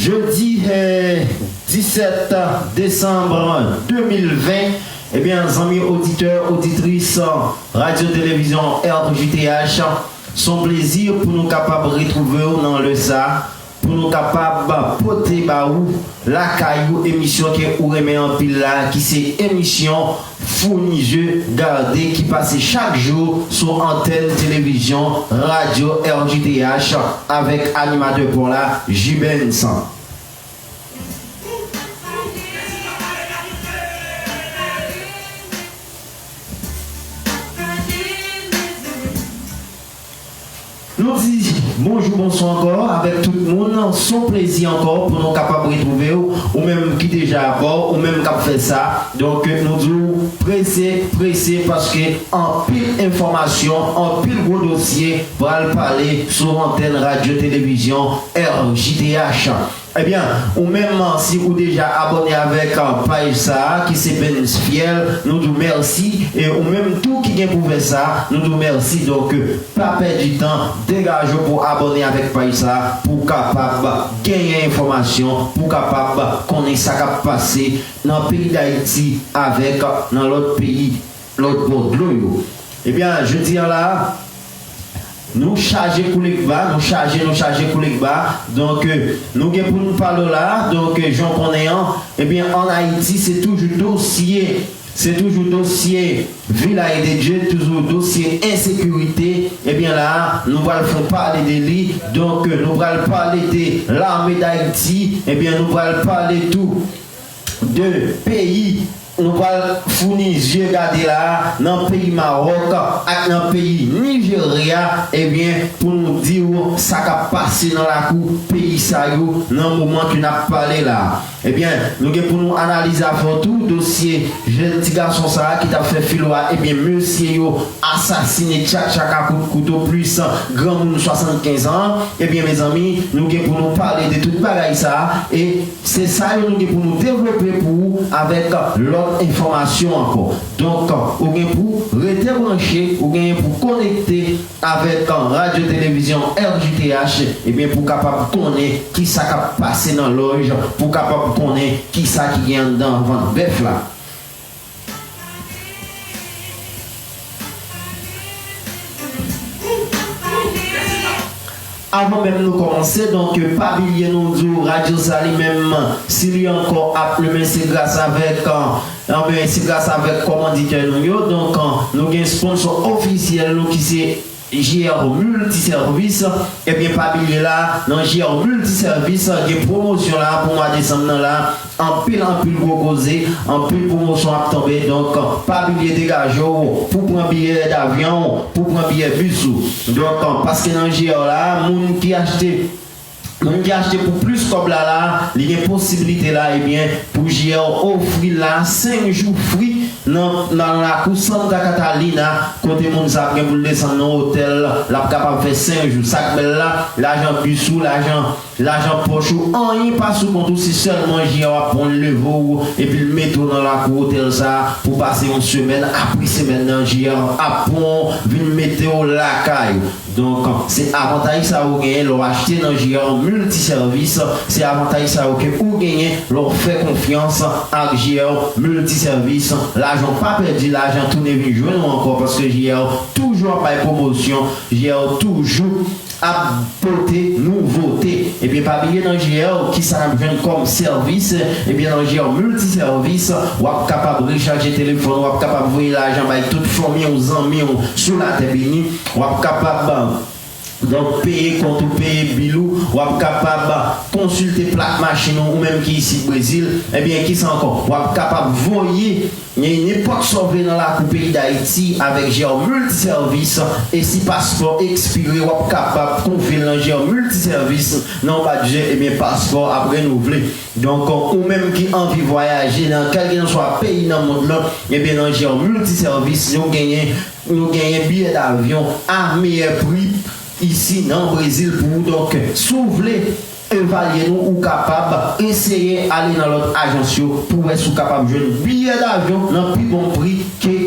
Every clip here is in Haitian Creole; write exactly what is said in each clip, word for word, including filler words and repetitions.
Jedi, eh, disèt desanm de mil ven, ebyen, zanmi oditè, oditris, Radyo Televizyon R J T H, se yon plezi pou nou kapab retwouve w nan lè sa, pou nou kapab pote ba ou lakay ou emisyon ke ou renmen anpil la, ki se emisyon Founi Je Gade, ki pase chak jou sou antèn televizyon Radyo R J T H avèk animatè pa w la, Jibens. Nou di bonjou, bonswa ankò avèk tout moun. Se yon plezi ankò pou nou kapab retwouve w, ou menm ki deja abò, ou menm k ap fè sa. Donk, nou di w prese, prese, paske anpil enfòmasyon, anpil gwo dosye pral pale sou antèn Radyo Televizyon R J T H. Ebyen, ou menm, si ou deja abòne avèk, eh, paj sa a, ki se Benz Fiel, nou di w mèsi. E ou menm tou ki gen pou fè sa, nou di w mèsi. Donk, pa pèdi tan, degaje w pou abòne avèk paj sa a, pou w kapab genyen enfòmasyon, pou w kapab konnen sa k ap pase nan peyi Dayiti avèk nan lòt peyi, lòt bò dlo yo. Ebyen, jodi a la, nou chaje koulekba, nou chaje, nou chaje koulekba. Donk, eh, nou gen pou nou pale w la. Donk, eh, jan w konnen an, ebyen, ann Ayiti, se toujou dosye, se toujou dosye Vilaj de Dye, toujou dosye ensekirite. Ebyen, la, nou pral fè w pale de li. Donk, eh, nou pral pale de Lame Dayiti. Ebyen, nou pral pale tou de peyi, nou pral founi je gade la a, nan peyi Mawòk ak nan peyi Nijerya, ebyen, pou nou di w sa k ap pase nan lakou peyi sa yo nan moman ke n ap pale la a. Ebyen, nou gen pou nou analize avè w tou dosye jèn ti gason sa a ki t ap fè filo a, ebyen, mesye yo asasine tchak tchak a kout kouto plis granmoun swasannkenz an. Ebyen, mezanmi, nou gen pou nou pale de tout bagay sa a, e se sa yo nou gen pou nou devlope pou ou avèk lòt enfòmasyon ankò. Donk, ou gen pou rete branche, ou genyen pou konekte avèk Radyo Televizyon R J T H, ebyen, pou w kapab konnen ki sa k ap pase nan lòj, pou w kapab konnen ki sa ki gen anndan vant bèf la. Avan menm nou kòmanse, donk, pa bliye nou di w radyo sa li menm, si li ankò ap limen, se gras avèk, anben, se gras avèk kòmanditè nou yo. Donk, nou gen sponsò ofisyèl nou ki se J R Multiservice. Ebyen, pa bliye la, nan J R Multiservice, gen pwomosyon la pou mwa desanm nan la. Anpil, anpil gwo koze, anpil pwomosyon ap tonbe. Donk, pa bliye degaje w pou pran biyè davyon, pou pran biyè bis ou. Donk, paske nan J R la, moun ki achte, moun ki achte pou plis kòb la, la, li gen posiblite la, ebyen, pou J R ofri la senk jou fri nan, nan lakou Santa Catalina, kote moun sa ap gen pou l desann nan otèl, l ap kapab fè senk jou. Sa k bèl la, lajan bis ou, lajan Lajan pòch ou, anyen pa sou kont ou, se sèlman J R ap pran l leve w, epi l mete w nan lakou otèl sa a pou pase yon semèn, apre semèn nan J R ap pran w vin mete w lakay ou. Donk, se avantaj sa yo genyen lè w achte nan J R Multiservice, se avantaj sa yo ke ou genyen lè w fè konfyans ak J R Multiservice. Lajan w pa pèdi, lajan tounen vin jwenn ou ankò, paske J R toujou ap bay pwomosyon, J R toujou ap pote nouvote. Ebyen, pa bliye nan J R, kisa n ap jwenn kòm sèvis? Ebyen, nan J R Multiservice, w ap kapab rechaje telefòn, w ap kapab voye lajan bay tout fanmi w, zanmi w sou latè beni, w ap kapab, donk, peye kont ou, peye bil ou, w ap kapab konsilte plak machin ou, ou menm ki isit Brezil. Ebyen, kisa ankò? W ap kapab voye Gen nenpòt sa w vle nan lakou peyi Dayiti avèk J R Multiservice, e si paspò ekspire, w ap kapab konfye l nan J R Multiservice nan yon bat je, ebyen, paspò ap renouvle. Donk, ou menm ki anvi vwayaje nan kèlkeswa peyi nan mond lan, ebyen, nan J R Multiservice, nou genyen, nou genyen biyè davyon a meyè pri isi nan Brezil pou ou. Donk, si w vle evalye nou, ou kapab eseye ale nan lòt ajans yo pou wè si w kapab jwenn biyè davyon nan pi bon pri ke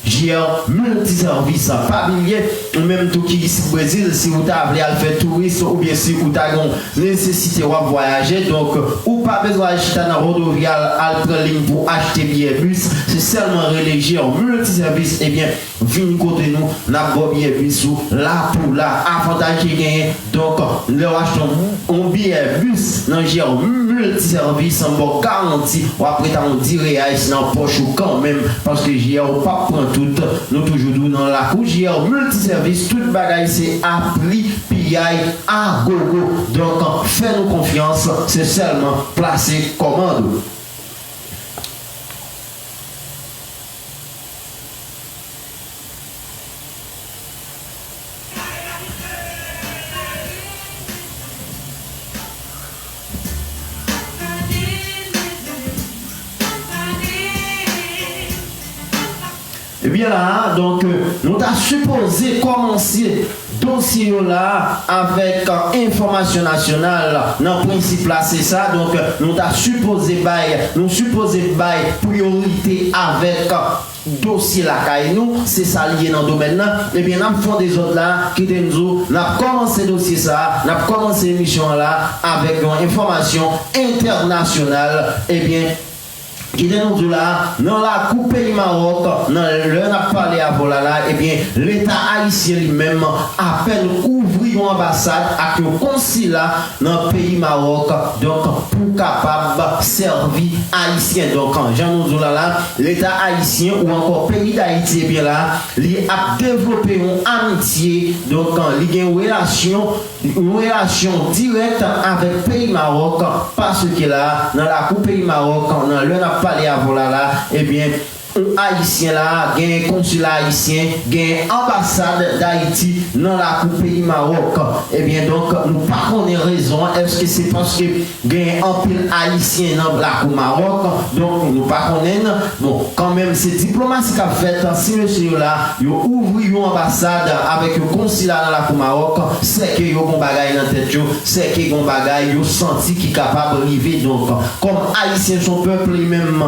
J R Multiservice. Pa bliye, ou menm tou ki isit Brezil, si ou ta vle al fè touris oubyen si ou ta gen nesesite w ap vwayaje, donk ou pa bezwen al chita nan Rodovial al pran liy pou achte biyè bis. Se sèlman rele J R Multiservice, ebyen, vin kote nou, n ap ba w biyè bis ou la pou la. Avantaj ki genyen, donk, lè w achte yon, yon biyè bis nan J R Multiservice, m ba w garanti, w ap ret a yon dire ice nan pòch ou kanmenm, paske J R ou p ap pran tout. Nou toujou di w nan lakou J R Multiservice, tout bagay se a pri piyay a gogo. Donk, fè nou konfyans, se sèlman plase kòmand ou. Ebyen la, donk, nou ta sipoze kòmanse dosye yo la avèk, euh, enfòmasyon nasyonal nan prensip la, se sa. Donk, nou ta sipoze bay, nou sipoze bay priyorite avèk, euh, dosye lakay nou, se sa li ye nan domèn nan. Ebyen, n ap fè yon dezòd la, kite m di w, n ap kòmanse dosye sa, n ap kòmanse emisyon an la avèk yon enfòmasyon entènasyonal. Ebyen, kite nou di w la, nan lakou peyi Mawòk, nan lè n ap pale avè w la la, ebyen, Leta ayisyen li menm apèn ouvri yon anbasad ak yon konsila nan peyi Mawòk, donk, pou kapab sèvi Ayisyen. Donk, jan nou di w la la, Leta ayisyen ou ankò peyi Dayiti, ebyen la, li ap devlope yon amitye, donk, li gen relasyon, yon relasyon dirèk avèk peyi Mawòk, paske la, nan lakou peyi Mawòk, nan lè n ap pale avè w la la, ebyen, ou Ayisyen la, gen konsila ayisyen, gen anbasad Dayiti nan lakou peyi Mawòk. Ebyen, donk, nou pa konnen rezon an. Èske se paske gen anpil Ayisyen nan lakou Mawòk? Donk, nou pa konnen. Bon, kanmenm, se diplomasi k ap fèt. Si mesye yo la, yo ouvri yon anbasad avèk yon konsila nan lakou Mawòk, sèke yo gon bagay nan tèt yo, sèke gon bagay yo santi ki kapab rive. Donk, kòm Ayisyen se yon pèp li menm,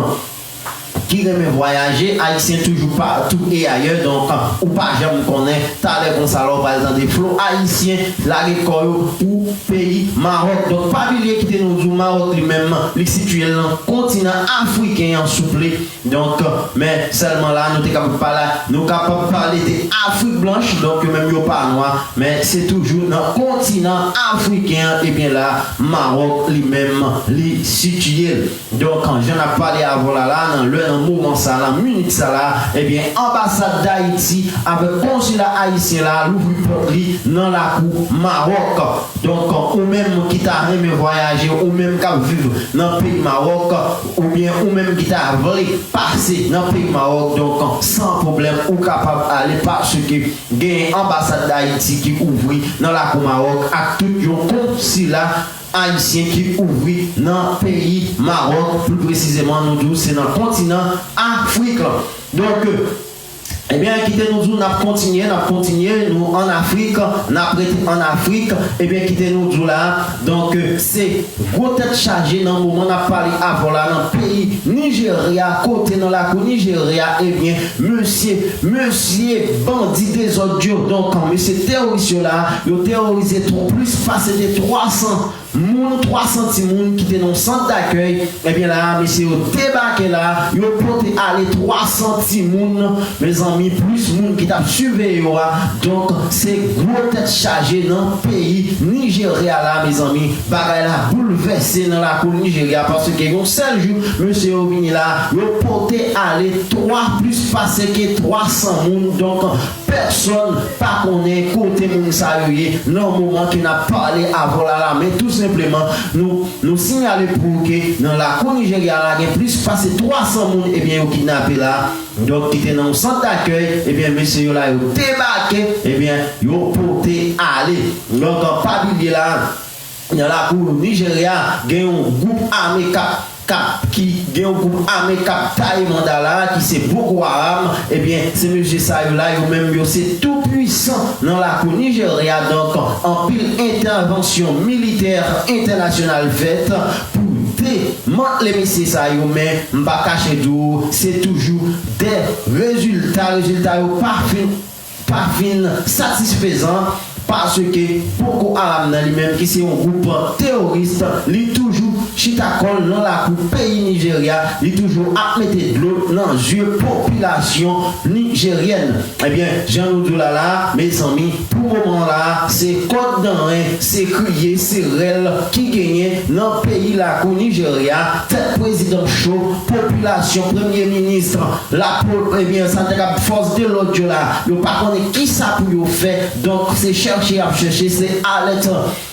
ki renmen vwayaje, Ayisyen toujou patou e ayè, donk, ou pa janm konnen, talè konsa la, ou pral tande flo Ayisyen lage kò yo pou peyi Mawòk. Donk, pa bliye kite nou di w, Mawòk li menm, li sitiye l nan kontinan afriken an, souple. Donk, men sèlman la, nou te kapab pale, nou kapab pale de Afrik blanch, donk, yo menm yo pa nwa, men se toujou nan kontinan afriken an, ebyen la, Mawòk li menm, li sitiye l. Donk, jan n ap pale avè w la la, nan lè, nan moman sa, nan minit sa la, ebyen, anbasad Dayiti avèk konsila ayisyen la louvri pòt li nan lakou Mawòk. Donk, ou menm ki ta renmen vwayaje, ou menm k ap viv nan peyi Mawòk, oubyen ou menm ki ta vle pase nan peyi Mawòk, donk, san pwoblèm, ou kapab ale paske gen anbasad Dayiti ki ouvri nan lakou Mawòk ak tout yon konsila ayisyen ki ouvri nan peyi Mawòk, pli presizeman, nou di w se nan kontinan Afrik lan. Donk, ebyen, kite nou di w, n ap kontinye, n ap kontinye, nou ann Afrik, n ap rete ann Afrik, ebyen, kite nou di w la, donk, se gwo tèt chaje nan moman n ap pale avè w la nan peyi Nijerya, kote nan lakou Nijerya, ebyen, mesye, mesye bandi dezòd yo, donk, mesye teworis yo la, yo teworize tro-, plis pase de twa san moun, twa san timoun ki te nan yon sant dakèy, ebyen la, mesye yo debake la, yo pote ale twa san timoun, mezanmi, plis moun ki t ap siveye yo a. Donk, se gwo tèt chaje nan peyi Nijerya la, mezanmi. Bagay la boulvèse nan lakou Nijerya, paske yon sèl jou, mesye yo vini la, yo pote ale twa, plis pase ke twa san moun. Donk, pèsonn pa konnen kote moun sa yo ye nan moman ke n ap pale avè w la la, men tou senpleman, nou, nou siyale pou ou ke nan lakou Nijerya la, gen plis pase twa san moun, ebyen, yo kidnape la. Donk, ki te nan yon sant dakèy, ebyen, mesye yo la, yo debake, ebyen, yo pote ale. Donk, pa bliye la, nan lakou Nijerya, gen yon gwoup ame k ap k ap, ki gen yon gwoup ame k ap taye manda la, ki se Boko Haram, ebyen, se mesye sa yo la, yo menm, yo se tou pwisan nan lakou Nijerya. Donk, anpil entèvansyon militè entènasyonal fèt pou demantle mesye sa yo, men m pa kache di w, se toujou de rezilta, rezilta yo pa fin pa fin satisfezan, paske Boko Haram nan li menm, ki se yon gwoup teworis, li toujou chita kò l nan lakou peyi Nijerya, li toujou ap mete dlo nan zye popilasyon nijeryèn. Ebyen, jan nou di w la la, mezanmi, pou moman la, se kòd nan ren, se kriye, se rèl ki genyen nan peyi lakou Nijerya, tèt prezidan cho, popilasyon, premye minis, lapo-, ebyen, sa te kab fòs de lòd yo la, yo pa konnen kisa pou yo fè. Donk, se chèche y ap chèche, se alèt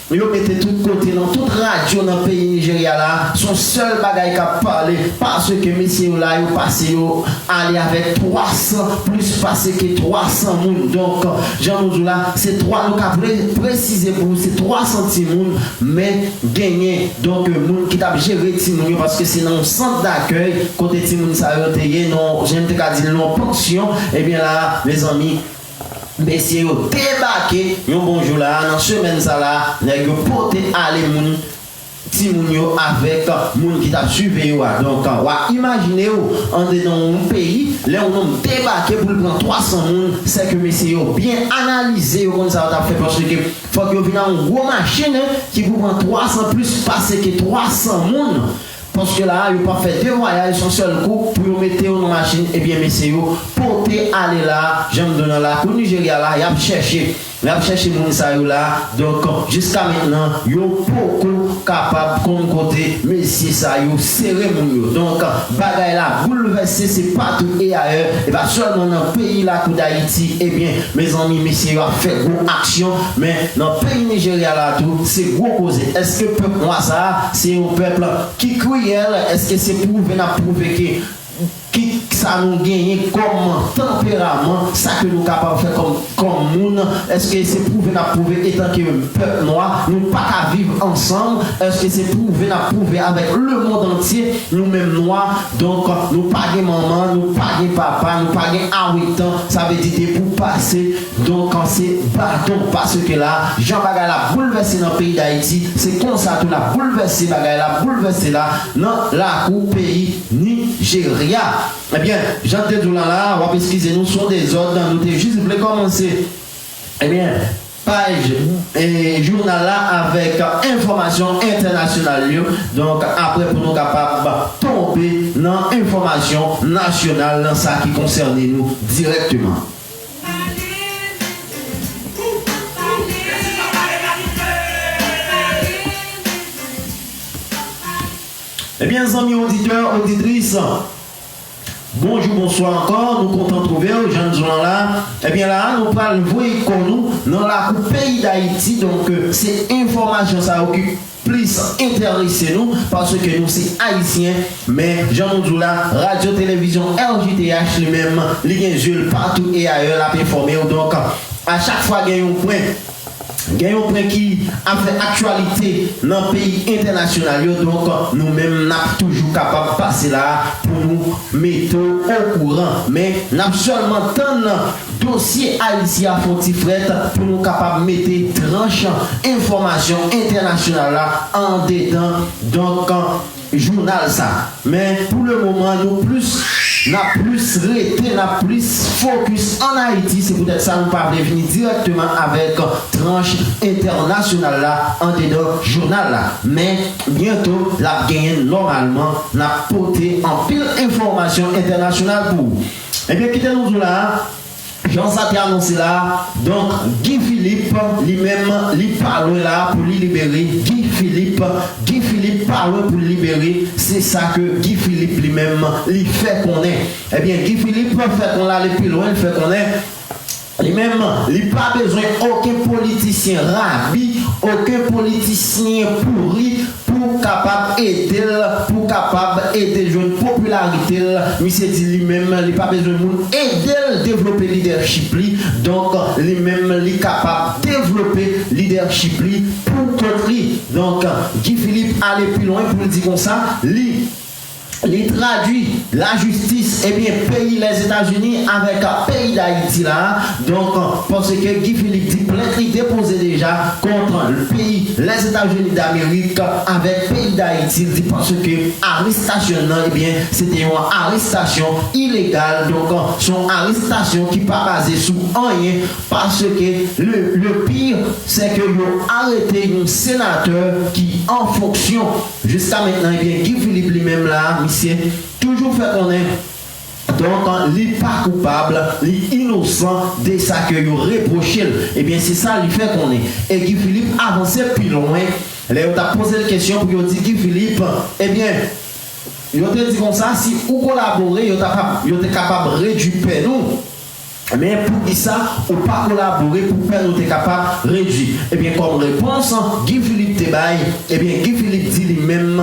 yo mete tout kote, nan tout radyo nan peyi Nijerya la. Se yon sèl bagay k ap pale, paske mesye yo la, yo pase yo ale avèk twa san, plis pase ke twa san moun. Donk, jan nou di w la, se twa, nou ka pre-, presize pou w, se twa san timoun, men genyen, donk, moun ki t ap jere timoun yo, paske se nan yon sant dakèy kote timoun sa yo te ye, nan, jan m te ka di l, nan yon pansyon. Ebyen la, mezanmi, mesye yo debake yon bon jou la, nan semèn sa la, nèg yo pote ale moun, timoun yo avèk moun ki t ap swive yo a. Donk, w a imajine w andedan yon peyi, lè yon nonm debake pou l pran twa san moun, sèke mesye yo byen analize, yo konn sa yo t ap fè, paske fòk yo vin ak yon gwo machin, en, ki pou pran twa san, plis pase ke twa san moun. Paske la, yo p ap fè de vwayaj yon sèl kou pou yo mete yo nan machin, ebyen, mesye yo pote ale la, jan m di w nan lakou Nijerya la, y ap chèche, y ap chèche moun sa yo la. Donk, jiska mentnan, yo poko kapab konn kote mesye sa yo sere moun yo. Donk, bagay la boulvèse, se patou e ayè, e pa sèlman nan peyi lakou Dayiti. Ebyen, mezanmi, mesye yo ap fè gwo aksyon, men nan peyi Nijerya la tou, se gwo koze. Èske pèp nwa sa a, se yon pèp ki kriyèl? Èske se pwouve n ap pwouve ke ki sa nou genyen kòm tanperaman, sa ke nou kapab fè kòm, kòm moun? Èske se pwouve n ap pwouve etan ke pèp nwa, nou pa ka viv ansanm? Èske se pwouve n ap pwouve avèk lemonn antye, nou menm nwa, donk, nou pa gen manman, nou pa gen papa, nou pa gen awetan, sa vle di depi w pase, donk, se baton, paske la, jan bagay la boulvèse nan peyi Dayiti, se konsa tou l ap boulvèse bagay la, boulvèse la nan lakou peyi Nijerya. Ebyen, jan m te di w la la, w ap eskize nou, se yon dezòd, nou te jis vle kòmanse, ebyen, paj, e, jounal la avèk enfòmasyon entènasyonal yo. Donk, apre pou nou kapab tonbe nan enfòmasyon nasyonal, nan sa ki konsène nou dirèkteman. Ebyen, zanmi oditè, oditris, bonjou, bonswa ankò, nou kontan twouve w, jan nou di w la. Ebyen, la a, nou pral voye kò nou nan lakou peyi Dayiti. Donk, se enfòmasyon sa yo ki plis enterese nou, paske nou se Ayisyen. Men, jan nou di w la, Radyo Televizyon R J T H li menm, li gen zye l patou e ayè, l ap enfòme w. Donk, a chak fwa gen yon pwen, gen yon pwen ki ap fè aktyalite nan peyi entènasyonal yo, donk, nou menm, n ap toujou kapab pase la pou nou mete w okouran. Men, n ap sèlman tann dosye Ayiti a fè yon ti frèt pou nou kapab mete tranch enfòmasyon entènasyonal la andedan, donk, jounal sa. Men, pou le moman, nou plis, n ap plis rete, n ap plis fokis ann Ayiti. Se poutèt sa nou pa vle vini dirèkteman avèk tranch entènasyonal la andedan jounal la. Men, byento, l ap genyen nòmalman. N ap pote anpil enfòmasyon entènasyonal pou ou. Ebyen, kite nou di w la, jan sa te anonse la, donk, Guy Philippe, li menm, li pa lwen la pou li libere. Guy Philippe, Guy Philippe pa lwen pou li libere. Se sa ke Guy Philippe li menm, li fè konnen. Ebyen, Guy Philippe fè konnen, l ale pi lwen, li fè konnen, li menm, li pa bezwen okenn politisyen rabi, okenn politisyen pouri, pou kapab ede l, pou kapab ede jwenn popilarite l. Misye di li menm, li pa bezwen moun ede l devlope lidèchip li. Donk, li menm, li kapab devlope lidèchip li pou kont li. Donk, Guy Philippe ale pi lwen pou l di konsa, li li tradui lajistis, ebyen, peyi Lèzetazini avèk peyi Dayiti la. Donk, paske Guy Philippe di plent li depoze deja kont peyi Lèzetazini Damerik avèk peyi Dayiti, li di paske arestasyon nan, ebyen, se te yon arestasyon ilegal. Donk, se yon arestasyon ki pa baze sou anyen, paske le, le pire, se ke yo arete yon senatè ki an fonksyon. Jiska mentnan, ebyen, Guy Philippe li menm la, misye toujou fè konnen, donk, li pa koupab, li inosan de sa ke yo repwoche l. Ebyen, se sa li fè konnen. E Guy Philippe avanse pi lwen, lè yo t ap poze l kesyon pou yo di Guy Philippe, ebyen, yo te di konsa, si ou kolabore, yo ta kab-, yo te kapab redui pèn ou. Men poukisa ou pa kolabore pou pèn ou te kapab redui? Ebyen, kòm repons Guy Philippe te bay, ebyen, Guy Philippe di li menm,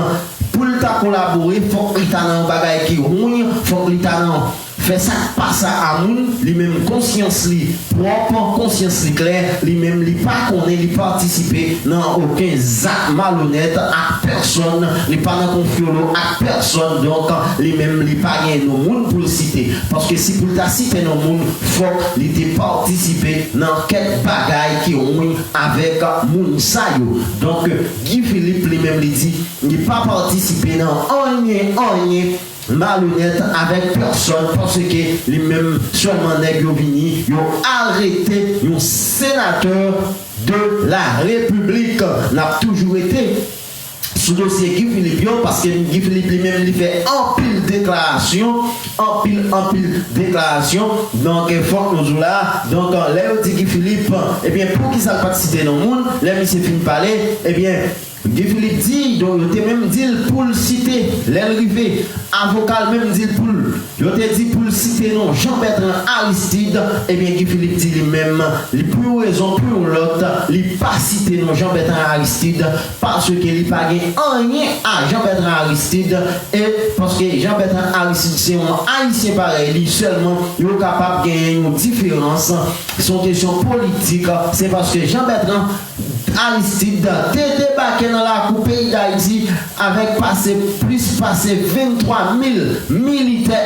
pou l ta kolabore, fòk li ta nan yon bagay ki wouny, fòk li ta nan fè sa k pa sa a moun, li menm konsyans li pwòp, konsyans li klè, li menm li pa konnen li patisipe nan okenn zak malonèt ak pèsonn, li pa nan konfyolo ak pèsonn, donk li menm li pa gen non moun pou l site. Paske si pou l ta site non moun, fòk li te patisipe nan kèk bagay ki wouny avèk moun sa yo. Donk, Guy Philippe li menm li di, li pa patisipe nan anyen, anyen malonèt avèk pèsonn, paske li menm sèlman nèg yo vini, yo arete yon senatè de la repiblik. N ap toujou rete sou dosye Guy Philippe yo, paske Guy Philippe li menm li fè anpil deklarasyon, anpil, anpil deklarasyon. Donk, fòk nou di w la. Donk, lè yo di Guy Philippe, ebyen, poukisa l pa t site non moun? Lè misye fin pale, ebyen, Guy Philippe di, donk, yo te menm di l pou l site, lè l rive, avoka l menm di l pou l, yo te di pou l site non Jean Bertrand Aristide, ebyen, Guy Philippe di li menm, li pou yon rezon, pou yon lòt, li pa site non Jean Bertrand Aristide, paske li pa gen anyen a Jean Bertrand Aristide, e paske Jean Bertrand Aristide se yon Ayisyen parèy li, sèlman yo kapab genyen yon diferans, se yon kesyon politik, se paske Jean Bertrand Aristide te debake nan lakou peyi Dayiti avèk pase, plis pase venntwa mil militè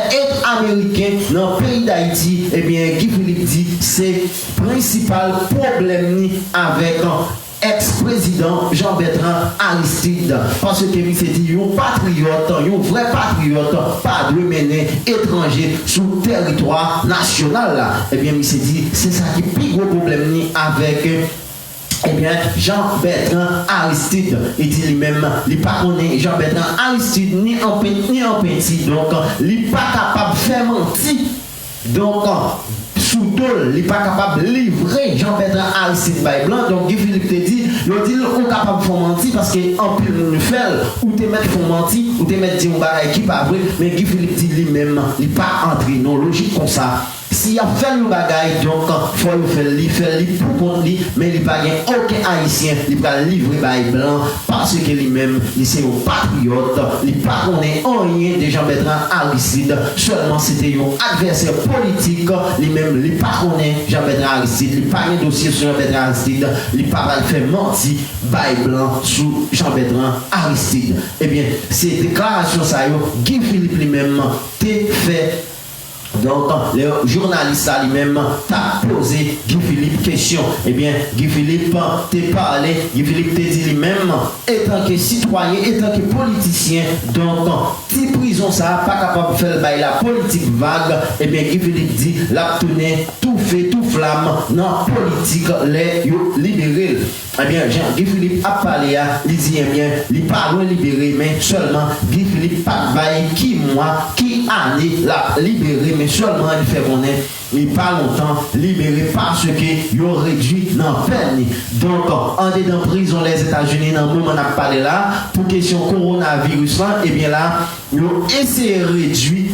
ameriken nan peyi Dayiti. Ebyen, Guy Philippe di se prensipal pwoblèm ni avèk eks-prezidan Jean Bertrand Aristide, paske misye di yon patriyòt, yon vrè patriyòt, pa dwe mennen etranje sou tèritwa nasyonal la. Ebyen, misye di se sa ki pi gwo pwoblèm ni avèk, ebyen, Jean Bertrand Aristide. Li di li menm, li pa konnen Jean Bertrand Aristide ni an penti, ni an penti. Donk, li pa kapab fè manti. Donk, sou do l, li pa kapab livre Jean Bertrand Aristide bay blan. Donk, Guy Philippe te di, yo di l, ou kapab fè w manti, paske anpil moun fè l, ou te mèt fè w manti, ou te mèt di yon bagay ki pa vre, men Guy Philippe di li menm, li pa antre nan lojik konsa. Si y ap fè l yon bagay, donk, fò yo fè l, li fè l, li pou kont li, men li pa gen okenn Ayisyen li pral livre bay blan, paske li menm, li se yon patriyòt, li pa konnen anyen de Jean Bertrand Aristide, sèlman se te yon advèsè politik, li menm, li pa konnen Jean Bertrand Aristide, li pa gen dosye sou Jean Bertrand Aristide, li pa pral fè manti bay blan sou Jean Bertrand Aristide. Ebyen, se deklarasyon sa yo Guy Philippe li menm te fè. Donk, lè jounalis la li menm t ap poze Guy Philippe kesyon, ebyen, Guy Philippe te pale, Guy Philippe te di li menm, etanke sitwayen, etanke politisyen, donk, ti prizon sa a pa kapab fè l bay lapolitik vag, ebyen, Guy Philippe di l ap tounen toufe, tou flam nan politik lè yo libere l. Ebyen, jan Guy Philippe ap pale a, li di, ebyen, li pa lwen libere, men sèlman Guy Philippe pa t bay ki mwa, ki ane l ap libere, men sèlman li fè konnen li pa lontan libere paske yo redui nan pèn li. Donk, andedan prizon Lèzetazini nan moman n ap pale la, pou kesyon kowonaviris lan, ebyen la, yo eseye redui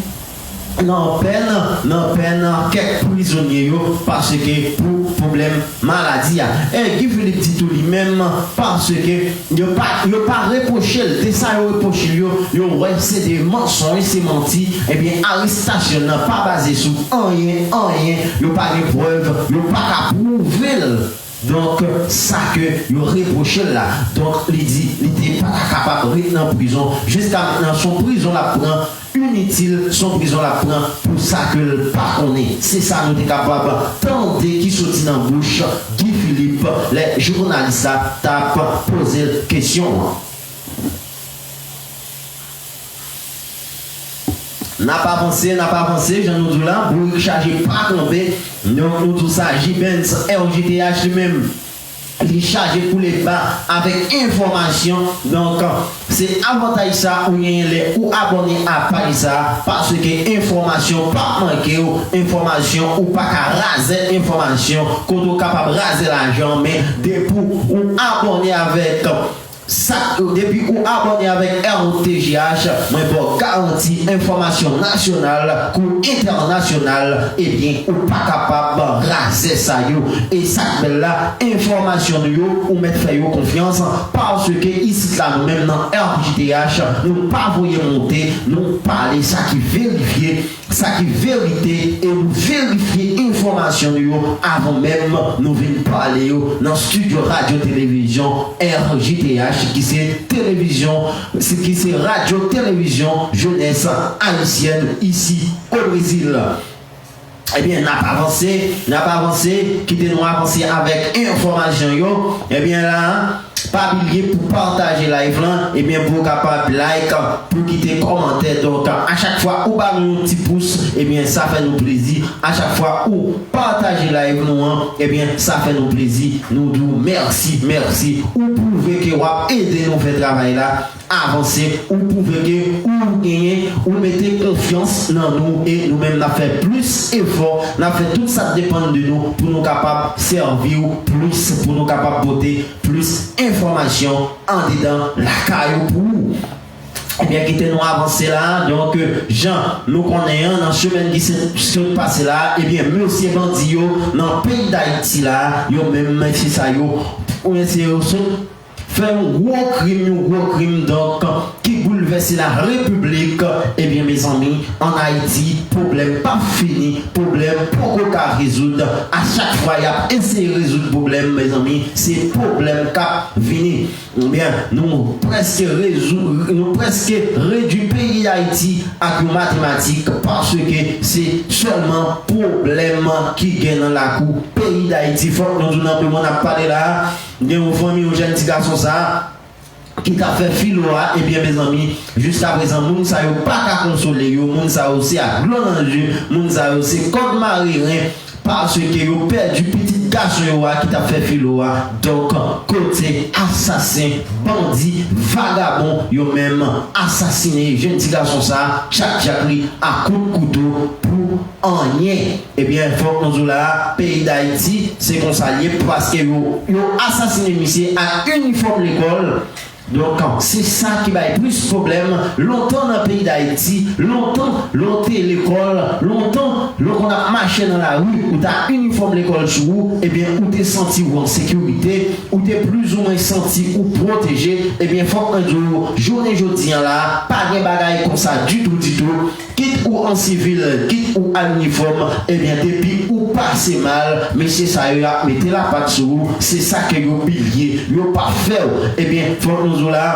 nan pèn, nan pèn kèk prizonye yo, paske pou pwoblèm maladi a. E Guy Philippe di tou li menm, paske yo pa, yo pa repwoche l, de sa yo repwoche l yo, yo wè se de mansonj, se manti, ebyen, arestasyon nan pa baze sou anyen, anyen, yo pa gen prèv, yo pa ka pwouve l. Donk, sa ke yo repwoche l la. Donk, li di, li te pa ta kapab ret nan prizon. Jiska mentnan, se yon prizon l ap pran, initil, se yon prizon l ap pran pou sa ke l pa konnen. Se sa nou te kapab tande ki soti nan bouch Guy Philippe, lè jounalis la t ap poze l kesyon an. N ap avanse, n ap avanse, jan nou di w la, bourik chaje pa kanpe. Donk, nou di w sa, J-Benz, R J T H li menm, li chaje koule ba avèk enfòmasyon. Donk, se avantaj sa ou genyen lè ou abòne a paj sa, paske enfòmasyon p ap manke w, enfòmasyon ou pa ka razè enfòmasyon, kote w kapab razè lajan, men depi ou abòne avèk sa, depi ou abòne avèk R T G H, mwen ba w garanti enfòmasyon nasyonal kou entènasyonal, ebyen, ou pa kapab razè sa yo. E sa k bèl la, enfòmasyon nou yo, ou mèt fè yo konfyans, paske isit la, nou menm nan R J T H, nou pa voye monte, nou pale sa ki verifye. Sa ki verite, e nou verifye enfòmasyon nou yo avan menm nou vin pale yo nan estidyo radyo televizyon R J T H, ki se televizyon, se ki se radyo televizyon jenès ayisyèn isi o Brezil. Ebyen, n ap avanse, n ap avanse, kite nou avanse avèk enfòmasyon yo. Ebyen, la, pa bliye pou pataje live lan, ebyen, pou w kapab like, pou kite kòmantè. Donk, a chak fwa ou ba nou yon ti pous, ebyen, sa fè nou plezi. A chak fwa ou pataje live nou an, ebyen, sa fè nou plezi. Nou di w mèsi, mèsi. Ou pwouve ke w ap ede nou fè travay la avanse, ou pwouve ke ou genyen, ou mete konfyans nan nou, e nou menm n ap fè plis efò, n ap fè tout sa k depann de nou pou nou kapab sèvi w plis, pou nou kapab pote plis enfòmasyon andedan lakay ou pou ou. Ebyen, kite nou avanse la. Donk, jan nou konnen an, nan semèn ki se- sot pase la, ebyen, mesye bandi yo nan peyi Dayiti la, yo menm, mesye sa yo, mesye yo sot fè yon gwo krim, yon gwo krim, donk, ki boulvèse la repiblik. Ebyen, mezanmi, ann Ayiti, pwoblèm p ap fini, pwoblèm poko ka rezoud. A chak fwa y ap eseye rezoud pwoblèm, mezanmi, se pwoblèm k ap vini. Ebyen, nou prèske rezou-, nou prèske redui peyi Dayiti ak yon matematik, paske se sèlman pwoblèm ki gen nan lakou peyi Dayiti. Fòk nou di w nan moman n ap pale la a, gen yon fanmi, yon jèn ti gason sa a, ki t ap fè filo a, ebyen, mezanmi, jiskaprezan, moun sa yo pa ka konsole yo, moun sa yo se ak dlo nan je, moun sa yo se kòd mare ren, paske yo pèdi pitit gason yo a ki t ap fè filo a. Donk, kote asasen, bandi, vagabon, yo menm asasine jèn ti gason sa a, tchak tchak li a kout kouto pou anyen. Ebyen, fòk nou di w la a, peyi Dayiti, se konsa l ye, paske yo, yo asasine misye ak inifòm lekòl. Donk, se sa ki bay plis pwoblèm. Lontan nan peyi Dayiti, lontan, lè w te lekòl, lontan, lè w konn ap mache nan lari, ou ta inifòm lekòl sou ou, ebyen, ou te santi w an sekirite, ou te plizoumwen santi ou pwoteje. Ebyen, fòk mwen di w, jounen jodi a la, pa gen bagay konsa ditou, ditou. Kit ou an sivil, kit ou al inifòm, ebyen, depi ou pase mal, mesye sa yo ap mete lapat sou ou, se sa ke yo bliye, yo pa fè w. Ebyen, fòk nou di w la,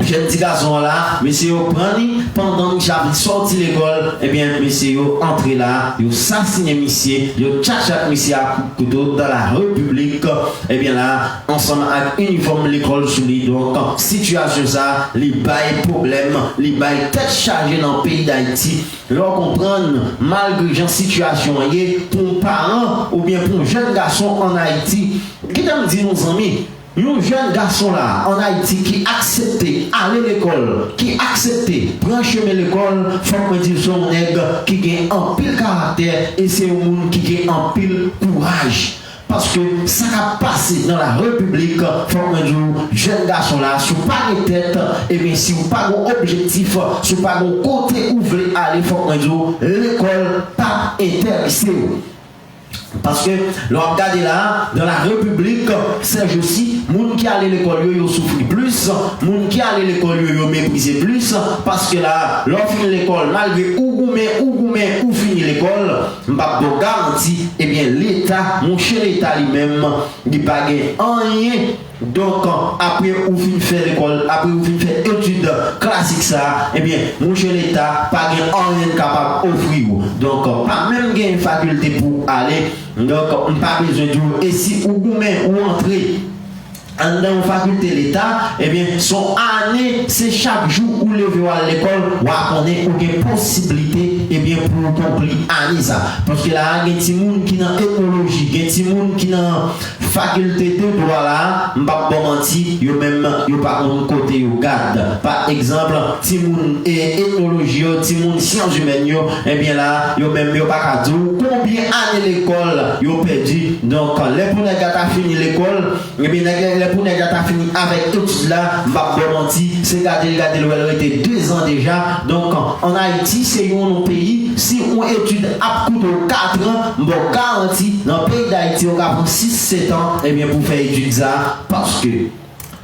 jèn ti gason an la, mesye yo pran li, pandan misye ap sòti lekòl, ebyen, mesye yo antre la, yo sasinen misye, yo tchatchat misye ak kouto dans la République, ebyen la, ansanm ak inifòm lekòl sou li. Donk, sitiyasyon sa, li bay pwoblèm, li bay tèt chaje nan peyi Dayiti. Lè w konprann, malgre jan sitiyasyon an ye, pou yon paran oubyen pou yon jèn gason ann Ayiti, kite m di nou, zanmi, yon jèn gason la, ann Ayiti, ki aksepte ale lekòl, ki aksepte pran chemen lekòl, fòk mwen di l se yon nèg ki gen anpil karaktè e se yon moun ki gen anpil kouraj. Paske sa k ap pase nan la Repiblik, fòk mwen di w, jèn gason la, si w pa gen tèt, ebyen, si w pa gen objektif, si w pa gen kote ou vle ale, fòk mwen di w, lekòl p ap enterese w. Paske, lè w ap gade la, dans la République, ces jours-ci, moun ki ale lekòl yo, yo soufri plis, moun ki ale lekòl yo, yo meprize plis, paske la, lè w fin lekòl, malgre ou goumen, ou goumen, ou fini lekòl, m p ap ba w garanti, ebyen, Leta, monchè, Leta li menm, li pa gen anyen. Donk, apre ou fin fè lekòl, apre ou fin fè etid klasik sa, ebyen, monchè, Leta pa gen anyen l kapab ofri w. Donk, pa menm gen fakilte pou w ale. Donk, m pa bezwen di w, e si ou goumen, ou antre anndan yon fakilte Leta, ebyen, se yon ane, se chak jou ou leve w al lekòl, w a konnen ou gen posiblite, ebyen, pou w konpli ane sa. Paske la a, gen timoun ki nan etnoloji, gen timoun ki nan fakilte de dwa la a, m p ap ba w manti, yo menm, yo pa konn kote yo gad. Pa egzanp, timoun e etnoloji yo, timoun syans imèn yo, ebyen la, yo menm, yo pa ka di w konbyen ane lekòl yo pèdi. Donk, lè pou nèg la ta fini lekòl, Ebyen, nèg, lè, lè pou nèg la ta fini avèk etid la, m p ap ba w manti, se gade l, gade l, wè l rete dezan deja. Donk, ann Ayiti, se youn nan peyi, si yon etid ap koute w katran, m ba w garanti, nan peyi Dayiti, ou ka pran sis, sèt an, ebyen, pou fè etid sa, paske,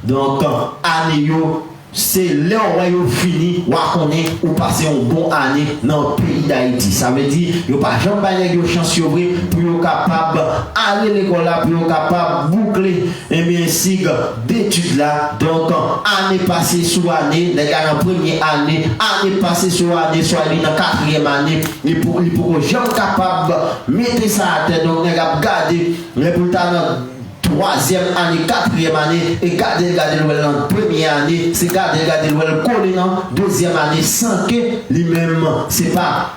donk, ane yo, se lè w wè yo fini, w a konnen ou pase yon bon ane nan peyi Dayiti. Sa vle di, yo pa janm bay nèg yo chans yo vre pou yo kapab ale lekòl la, pou yo kapab boukle, ebyen, sig detid la. Donk, ane pase sou ane, nèg la nan premye ane, ane pase sou ane, swa li nan katriyèm ane, li pou, li poko janm kapab mete sa atè. Donk, nèg ap gade, lè pou l ta nan twazyèm ane, katriyèm ane, e gade l, gade l, wè l nan premye ane, se gade l, gade l, wè l kole nan dezyèm ane, san ke li menm, se pa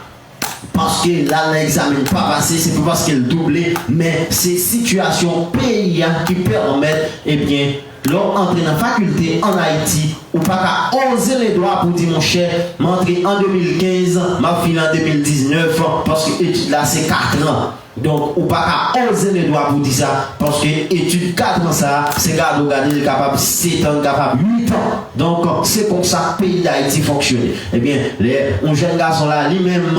paske l al nan egzamen, l pa pase, se pa paske l double, men se sitiyasyon peyi a ki pèmèt, ebyen, lè w antre nan fakilte ann Ayiti, ou pa ka oze ledwa pou di, monchè, m antre an de mil kenz, m ap fini an de mil diznèf, paske etid la se katran. Donk, ou pa ka oze ledwa pou di sa, paske etid katran sa, se gade w gade, li kapab sèt an, li kapab uit an. Donk, se konsa peyi Dayiti fonksyone. Ebyen, lè yon jèn gason la, li menm,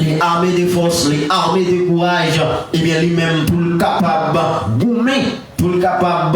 li ame de fòs, li ame de kouraj, ebyen, li menm pou l kapab goumen, pou l kapab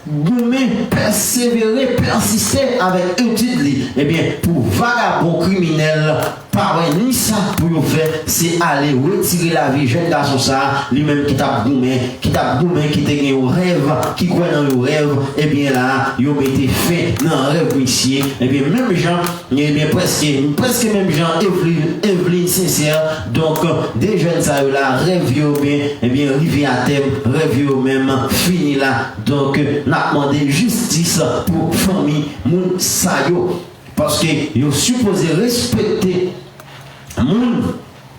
goumen, pèsevere, pèsiste avèk etid li. Ebyen, pou vagabon kriminèl pa wè ni sa pou yo fè, se ale retire lavi jèn gason sa a, li menm ki t ap goumen, ki t ap goumen, ki te gen yon rèv, ki kwè nan yon rèv, ebyen la, yo mete fen nan rèv misye. Ebyen, menm jan, ebyen, prèske, prèske menm jan Evelyn, Evelyn Sincère, donk, de jèn sa yo la, rèv yo, ebyen, ebyen, rive a tèm, rèv yo menm fini la. Donk, n ap mande jistis pou fanmi moun sa yo. Paske yo sipoze respekte moun,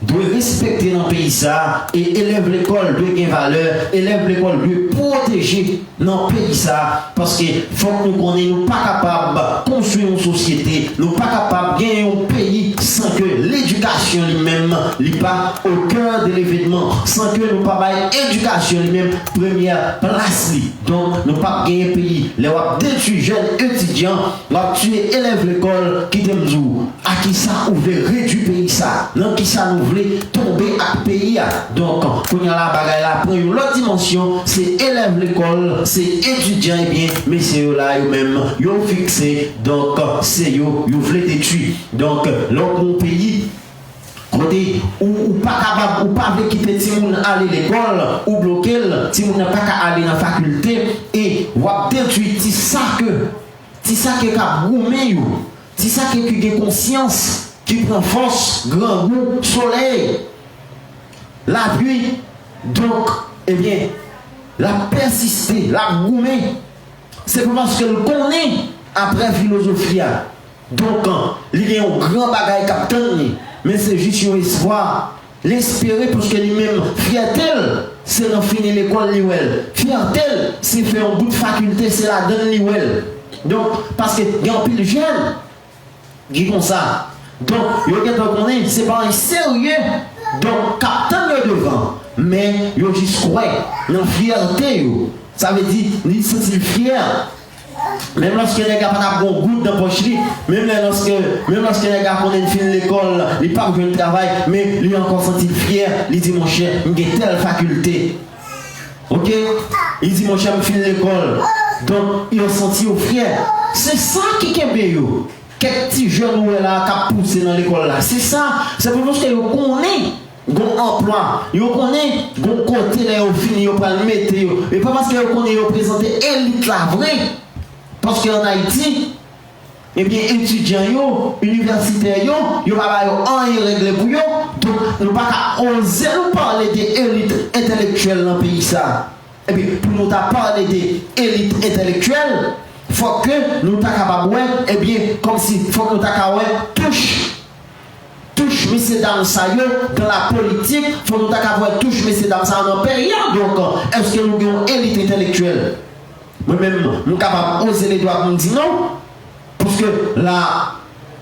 dwe respekte nan peyi sa a, e elèv lekòl dwe gen valè, elèv lekòl dwe pwoteje nan peyi sa a, paske fòk nou konnen nou pa kapab konstwi yon sosyete, nou pa kapab gen yon peyi san ke ledikasyon li menm, li pa au cœur de l'événement, san ke nou pa bay edikasyon li menm premyè plas li. Donk, nou p ap genyen peyi. Lè w ap detwi jèn etidyan, w ap tiye elèv lekòl, kite m di w, a kisa ou vle redui peyi sa? Nan kisa nou vle tonbe ak peyi a? Donk, kounye a la, bagay la pran yon lòt dimansyon, se elèv lekòl, se etidyan, ebyen, mesye yo la, yo menm, yo fikse, donk, se yo, yo vle detwi. Donk, lè w pran yon peyi, kote ou, ou pa kapab, ou pa vle kite timoun ale lekòl, ou bloke l, timoun nan pa ka ale nan fakilte, e w ap detwi ti sa ke, ti sa ke k ap goumen yo, ti sa ke ki gen konsyans, ki pran fòs, grangou, solèy, lapli. Donk, ebyen, l ap pèsiste, l ap goumen. Se pa paske l konnen aprè filozofi a. Donk, li gen yon gran bagay k ap tann li. Men se jis yon espwa. L espere paske li menm, fyète l, se nan fini lekòl li wè l. Fyète l, se fè yon bout fakilte, se ladan l li wè l. Donk, paske gen anpil jèn ki konsa. Donk, yo gentan konnen se pa yon serye, donk, k ap tann yo devan. Men, yo jis kwè nan fyète yo. Sa vle di, li santi l fyè. Menm lòske nèg la pa t ap gen yon goud nan pòch li, menm lè lòske, menm lòske nèg la konnen l fin lekòl, li p ap jwenn travay, men li ankò santi l fyè, li di, monchè, m gen tèl fakilte. Oke? Li di, monchè, m fin lekòl. Donk, yo santi yo fyè. Se sa ki kenbe yo. Kèk ti jèn ou wè la k ap pouse nan lekòl la. Se sa, se pou paske yo konnen gon anplwa, yo konnen gon kote lè yo fini yo pral mete yo. E pa paske yo konnen yo prezante elit la vre, paske ann Ayiti, ebyen, etidyan yo, inivèsitè yo, yo pa ba yo anyen regle pou yo. Donk, nou pa ka oze nou pale de elit entèlektyèl nan peyi sa. Ebyen, pou nou ta pale de elit entèlektyèl, fòk ke nou ta kapab wè, ebyen, kòmsi fòk nou ta ka wè touch touch mesye dam sa yo dan la politik, fò nou ta ka wè touch mesye dam sa yo nan peyi a. Donk, èske nou gen yon elit entèlektyèl? Mwen menm, m kapab oze ledwa pou m di non. Paske la,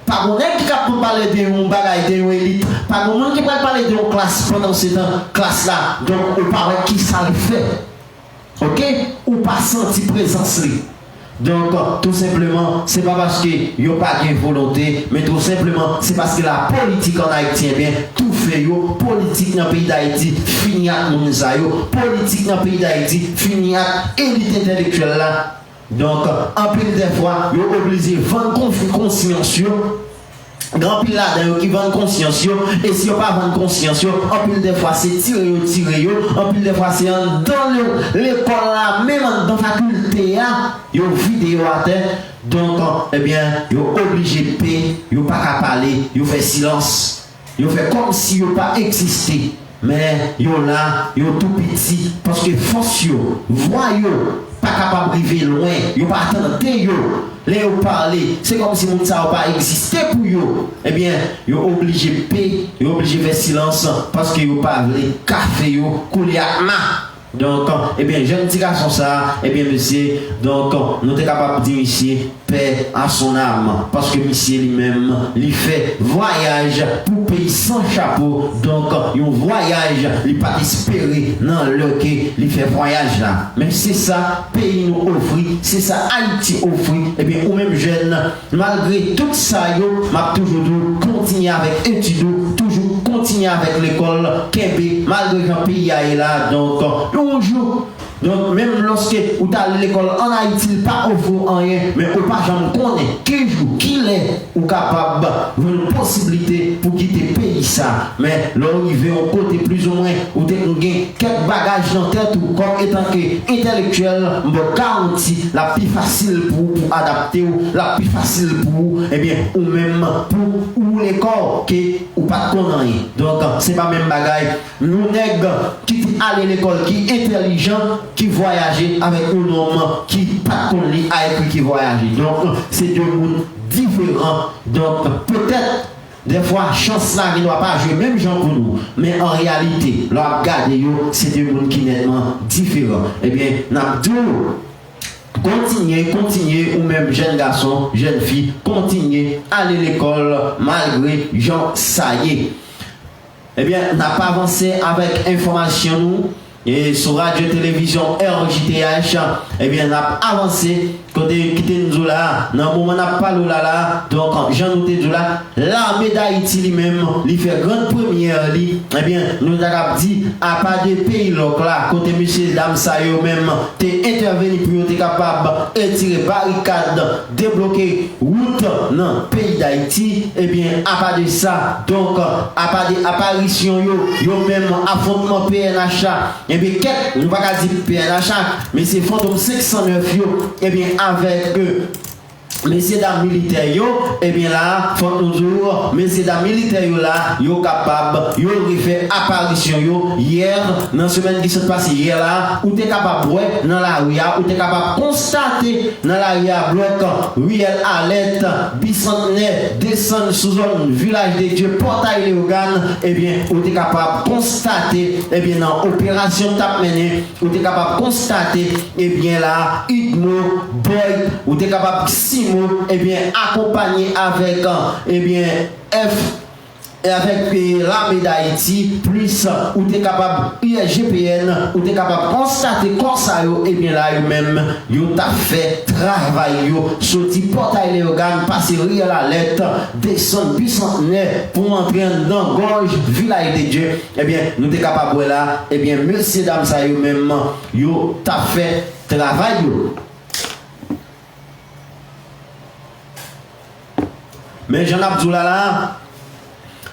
pa gon nèg ki kab pale de yon bagay, de yon elit. Pa gon moun ki pral pale de yon klas pandan se tan klas la. Donk, ou pa wè ki sa l fè. Oke? Ou pa santi prezans li. Donk, tou senpleman, se pa paske yo pa gen volonte, men tou senpleman, se paske la politik ann Ayiti, ebyen, toufe yo, politik nan peyi Dayiti fini ak moun sa yo, politik nan peyi Dayiti fini ak elit entèlektyèl la. Donk, anpil dèfwa, yo oblije vann konf-, konsyans yo. Gen anpil ladan yo ki vann konsyans yo, e si yo pa vann konsyans yo, anpil dèfwa se tire yo tire yo, anpil dèfwa se anndan le-, lekòl la, menm anndan fakilte a, yo vide yo atè. Donk, ebyen, yo oblije pe, yo pa ka pale, yo fè silans. Yo fè kòmsi yo pa egziste. Men yo la, yo tou piti, paske fòs yo, vwa yo pa kapab rive lwen, yo pa tande yo. Lè yo pale, se kòmsi moun sa yo pa egziste pou yo. Ebyen, yo oblije pe, yo oblije fè silans, paske yo pa vle kafe yo koule ak ma. Donk, ebyen, jèn ti gason sa a, ebyen, mesye, donk, nou te kapab di misye, paix à son âme, paske misye li menm, li fè vwayaj pou peyi san chapo. Donk, yon vwayaj li pa t espere nan lè ke li fè vwayaj la. Men se sa peyi nou ofri, se sa Ayiti ofri. Ebyen, ou menm jèn, malgre tout sa yo, m ap toujou di w, kontinye avèk etid ou, toujou kontinye avèk lekòl, kenbe, malgre jan peyi a ye la. Donk, yon jou, donk, menm lòske ou t al lekòl ann Ayiti, li pa ofri w anyen, men ou pa janm konnen ki jou, ki lè ou kapab jwenn posiblite pou kite peyi sa. Men lè w rive yon kote, plizoumwen, ou te konn gen kèk bagaj nan tèt ou kòm etanke entèlektyèl, m ba w garanti, l ap pi fasil pou ou pou adapte w, l ap pi fasil pou ou, ebyen, ou menm, pou ou woule kò w ke ou pa t konn anyen. Donk, se pa menm bagay. Yon nèg ki te ale lekòl, ki entèlijan, ki vwayaje avèk yon nonm ki pa t konn li a ekri, ki vwayaje. Donk, se de moun diferan. Donk, petèt, dèfwa, chans la gendwa pa jwe menm jan pou nou. Men an reyalite, lè w ap gade yo, se de moun ki nètman diferan. Ebyen, n ap di w, kontinye, kontinye, ou menm jèn gason, jèn fi, kontinye ale lekòl malgre jan sa ye. Ebyen, n ap avanse avèk enfòmasyon nou, e, sou radyo televizyon R J T H. Ebyen, n ap avanse kote, kite n di w la, nan moman n ap pale w la la, donk, jan nou te di w la, Lame Dayiti li menm, li fè grann premyè li. Ebyen, nou ta kab di, apa de peyi lòk la, kote mesye dam sa yo menm te entèveni pou yo te kapab etire barikad, debloke wout nan peyi Dayiti, ebyen, apa de sa, donk, apa de aparisyon yo, yo menm, afwontman P N H la, ebyen, kèk, nou pa ka di P N H la, men se Fantom senk san nèf yo, ebyen, avèk, e, mesye dam militè yo, ebyen, la, fòk nou di w, mesye dam militè yo la, yo kapab, yo refè aparisyon yo yè, nan semèn ki sot pase yè la, ou te kapab wè nan lari a, ou te kapab konstate nan lari a, blòk, riyèl Alèt, Bisantnè, desann sou zòn Vilaj de Dye, Pòtay Leyogàn, ebyen, ou te kapab konstate, ebyen, nan operasyon k t ap mennen, ou te kapab konstate, ebyen, la, Udmo, Boyd, ou te kapab Simo, ebyen, akonpanye avèk, ebyen, F, e avèk, e, Lame Dayiti, plis, ou te kapab, U S G P N, ou te kapab konstate kò sa yo, ebyen, la, yo menm, yo t ap fè travay yo, soti Pòtay Leyogàn, pase riyèl Alèt, desann Bisantnè pou antre anndan gòj Vilaj de Dye. Ebyen, nou te kapab wè la, ebyen, mesye dam sa yo menm, yo t ap fè travay yo. Men jan n ap di w la la,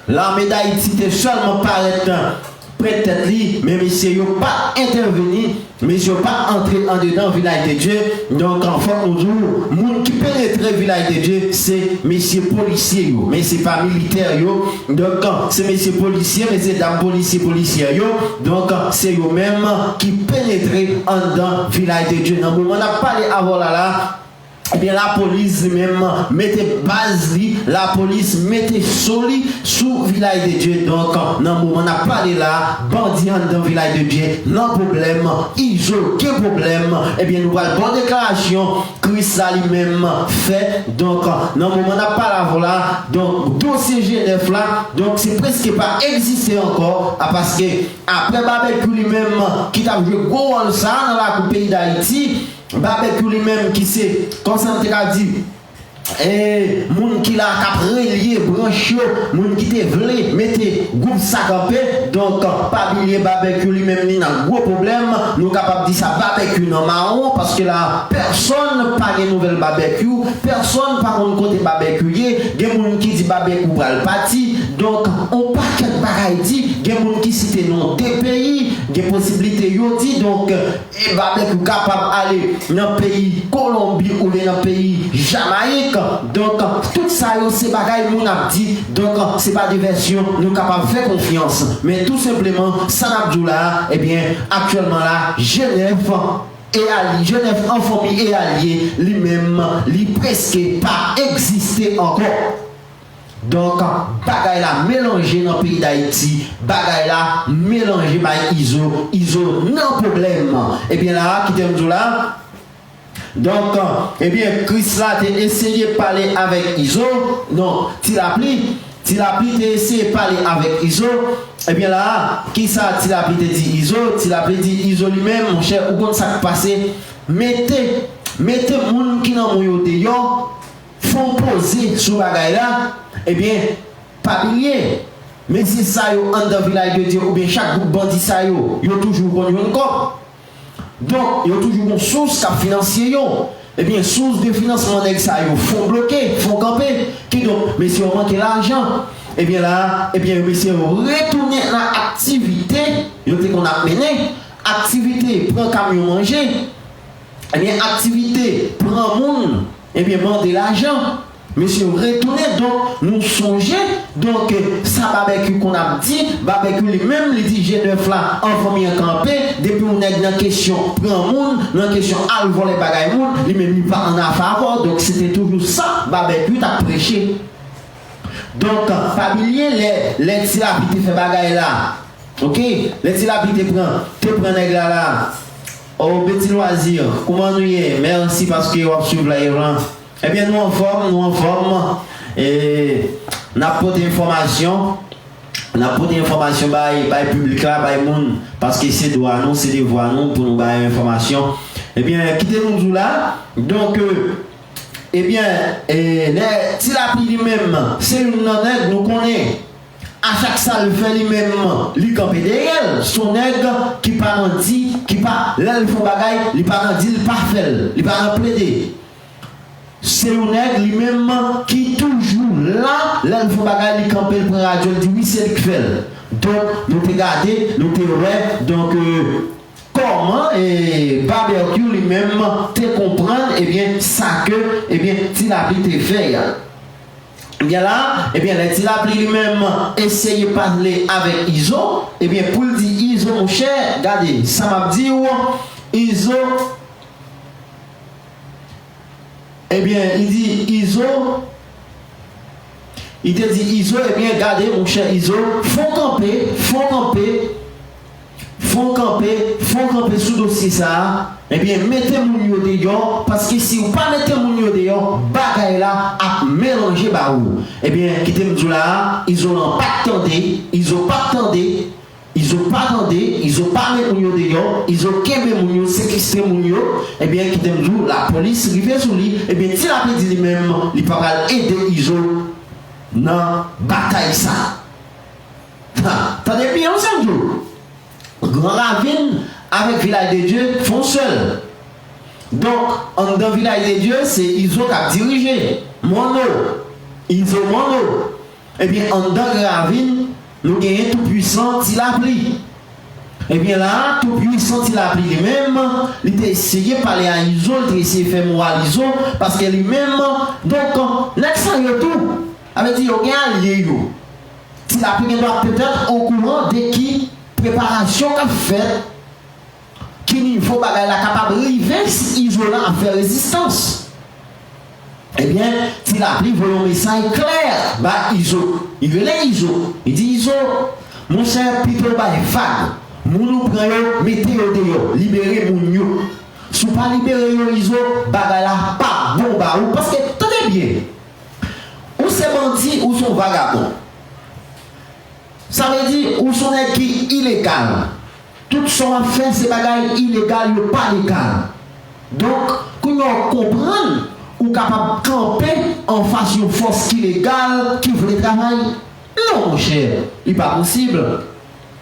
Lame Dayiti te sèlman parèt pran tèt li, men mesye yo pa entèveni, mesye yo pa antre andedan Vilaj de Dye. Donk, fòk nou di w, moun ki penetre Vilaj de Dye, se mesye polisye yo, men se pa militè yo. Donk, se mesye polisye, mesye dam polisye, polisyè yo. Donk, se yo menm ki penetre anndan Vilaj de Dye. Nan moman n ap pale avè w la la, ebyen, lapolis li menm mete baz li, lapolis mete so li sou Vilaj de Dye. Donk, nan moman n ap pale la, bandi anndan Vilaj de Dye nan pwoblèm, Izo gen pwoblèm. Ebyen, nou pral ba w deklarasyon Kris la li menm fè. Donk, nan moman n ap pale avè w la, donk, dosye G nèf la, donk, se prèske pa egziste ankò, a paske apre Babekyou li menm ki t ap jwe gwo wòl sa a nan lakou peyi Dayiti, Babekyou li menm ki se, kòmsi m te ka di, e, moun ki la k ap relye branch yo, moun ki te vle mete gwoup sa kanpe. Donk, pa bliye Babekyou li menm li nan gwo pwoblèm. Nou kapab di sa, Babekyou nan mawon, paske la, pèsonn pa gen nouvèl Babekyou, pèsonn pa konn kote Babekyou ye. Gen moun ki di Babekyou pral pati. Donk, on pakèt bagay di, gen moun ki site non de peyi, gen posiblite yo di. Donk, e Babekyou kapab ale nan peyi Kolonbi oubyen nan peyi Jamayik. Donk, tout sa yo se bagay moun ap di. Donk, se pa de vèsyon nou kapab fè konfyans. Men tou senpleman, sa n ap di w la a, ebyen, aktyèlman la, G nèf e alye, G nèf an fanmi e alye, li menm, li prèske pa egziste ankò. Donk, bagay la melanje nan peyi Dayiti, bagay la melanje bay Izo, Izo nan pwoblèm. Ebyen la, kite m di w la. Donk, ebyen, Kris la te eseye pale avèk Izo. Donk, Ti Lapli, Ti Lapli te eseye pale avèk Izo. Ebyen la, kisa Ti Lapli te di Izo? Ti Lapli di Izo li menm, monchè, ou konn sa k pase? Mete, mete moun ki nan men w yo deyò. Fè w poze sou bagay la, ebyen, pa bliye, mesye sa yo anndan Vilaj de Dye oubyen chak gwoup bandi sa yo, yo toujou konn jwenn kòb. Donk, yo toujou gon sous k ap finansye yo. Ebyen, sous de finansman nèg sa yo, fon bloke, fon kanpe. Kidonk, mesye yo manke lajan. Ebyen la, ebyen, mesye yo retounen nan aktivite yo te konn ap mennen. Aktivite pran kamyon manje. Ebyen, aktivite pran moun, ebyen, mande lajan. Mesye yo retounen, donk, nou sonje, donk, sa Babekyou konn ap di, Babekyou li menm, li di G nèf la, an fanmi an kanpe, depi yon nèg nan kesyon pran moun, nan kesyon al vòlè bagay moun, li menm li pa an afè avè w, donk, se te toujou sa Babekyou t ap preche. Donk, pa bliye lè, lè Ti Lapli te fè bagay la, oke, lè Ti Lapli te pran, te pran nèg la la, oh, Betty Loisir, kòman nou ye? Mèsi paske w ap swiv live lan. Ebyen, nou anfòm, nou anfòm. E, n ap pote enfòmasyon. N ap pote enfòmasyon bay, bay piblik la, bay moun. Paske se dwa nou, se devwa nou pou nou bay enfòmasyon. Ebyen, kite nou di w la. Donk, e, ebyen, e, lè Ti Lapli li menm, se youn nan nèg nou konnen. A chak sa l fè li menm, li kanpe dèyè l. Se yon nèg ki pa nan di, ki pa, lè l fè yon bagay, li pa nan di, li pa fè l, li pa nan plede. Se yon nèg li menm ki toujou la, lè l fè yon bagay, li kanpe, l pran radyo, l di wi, se li k fè l. Donk, nou te gade, nou te wè, donk, e, kòman, e, Babekyou li menm te konprann, ebyen, sa ke, ebyen, Ti Lapli te fè a. Ebyen la, ebyen, lè Ti Lapli li menm eseye pale avèk Izo, ebyen, pou l di Izo, monchè, gade, sa m ap di w, Izo, ebyen, li di Izo, li te di Izo, ebyen, gade, monchè Izo, fon kanpe, fon kanpe, fon kanpe, fon kanpe sou dosye sa a, ebyen, mete moun yo deyò, paske si w pa mete moun yo deyò, bagay la ap melanje ba ou. Ebyen, kite m di w la a, Izolan p ap tande, Izo p ap tande, Izo pa tande, Izo pa met moun yo deyò, Izo kenbe moun yo, sekestre moun yo, ebyen, kite m di w, lapolis rive sou li, ebyen, Ti Lapli di li menm, li pa pral ede Izo nan batay sa. Ha, tande byen, wi, sa m di w. Gran Ravin avèk Vilaj de Dye fè yon sèl. Donk, anndan Vilaj de Dye, se Izo k ap dirije. Mono. Izo Mono. Ebyen, anndan Gran Ravin, nou genyen Toupwisan Ti Lapli. Ebyen la, Toupwisan Ti Lapli li menm, li te eseye pale a Izo, li te eseye fè mò a Izo, paske li menm, donk, nèg sa yo tou, sa vle di yo gen alye yo. Ti Lapli gen dwa petèt okouran de ki preparasyon k ap fèt, ki nivo bagay la kapab rive si Izolan ap fè rezistans. Ebyen, Ti Lapli voye yon mesaj klè ba Izo. Li rele Izo. Li di, Izo, monchè, pito w bay vag. Moun ou pran yo, mete yo deyò. Libere moun yo. Si w pa libere yo, Izo, bagay la p ap bon ba ou. Paske, tande byen, ou se bandi, ou se yon vagabon. Sa vle di, ou se yon nèg ki ilegal. Tout sa w ap fè, se bagay ilegal, yo pa legal. Donk, kounye a w konprann, ou kapab kanpe anfas yon fòs ki legal, ki vle travay. Non, monchè, li pa posib.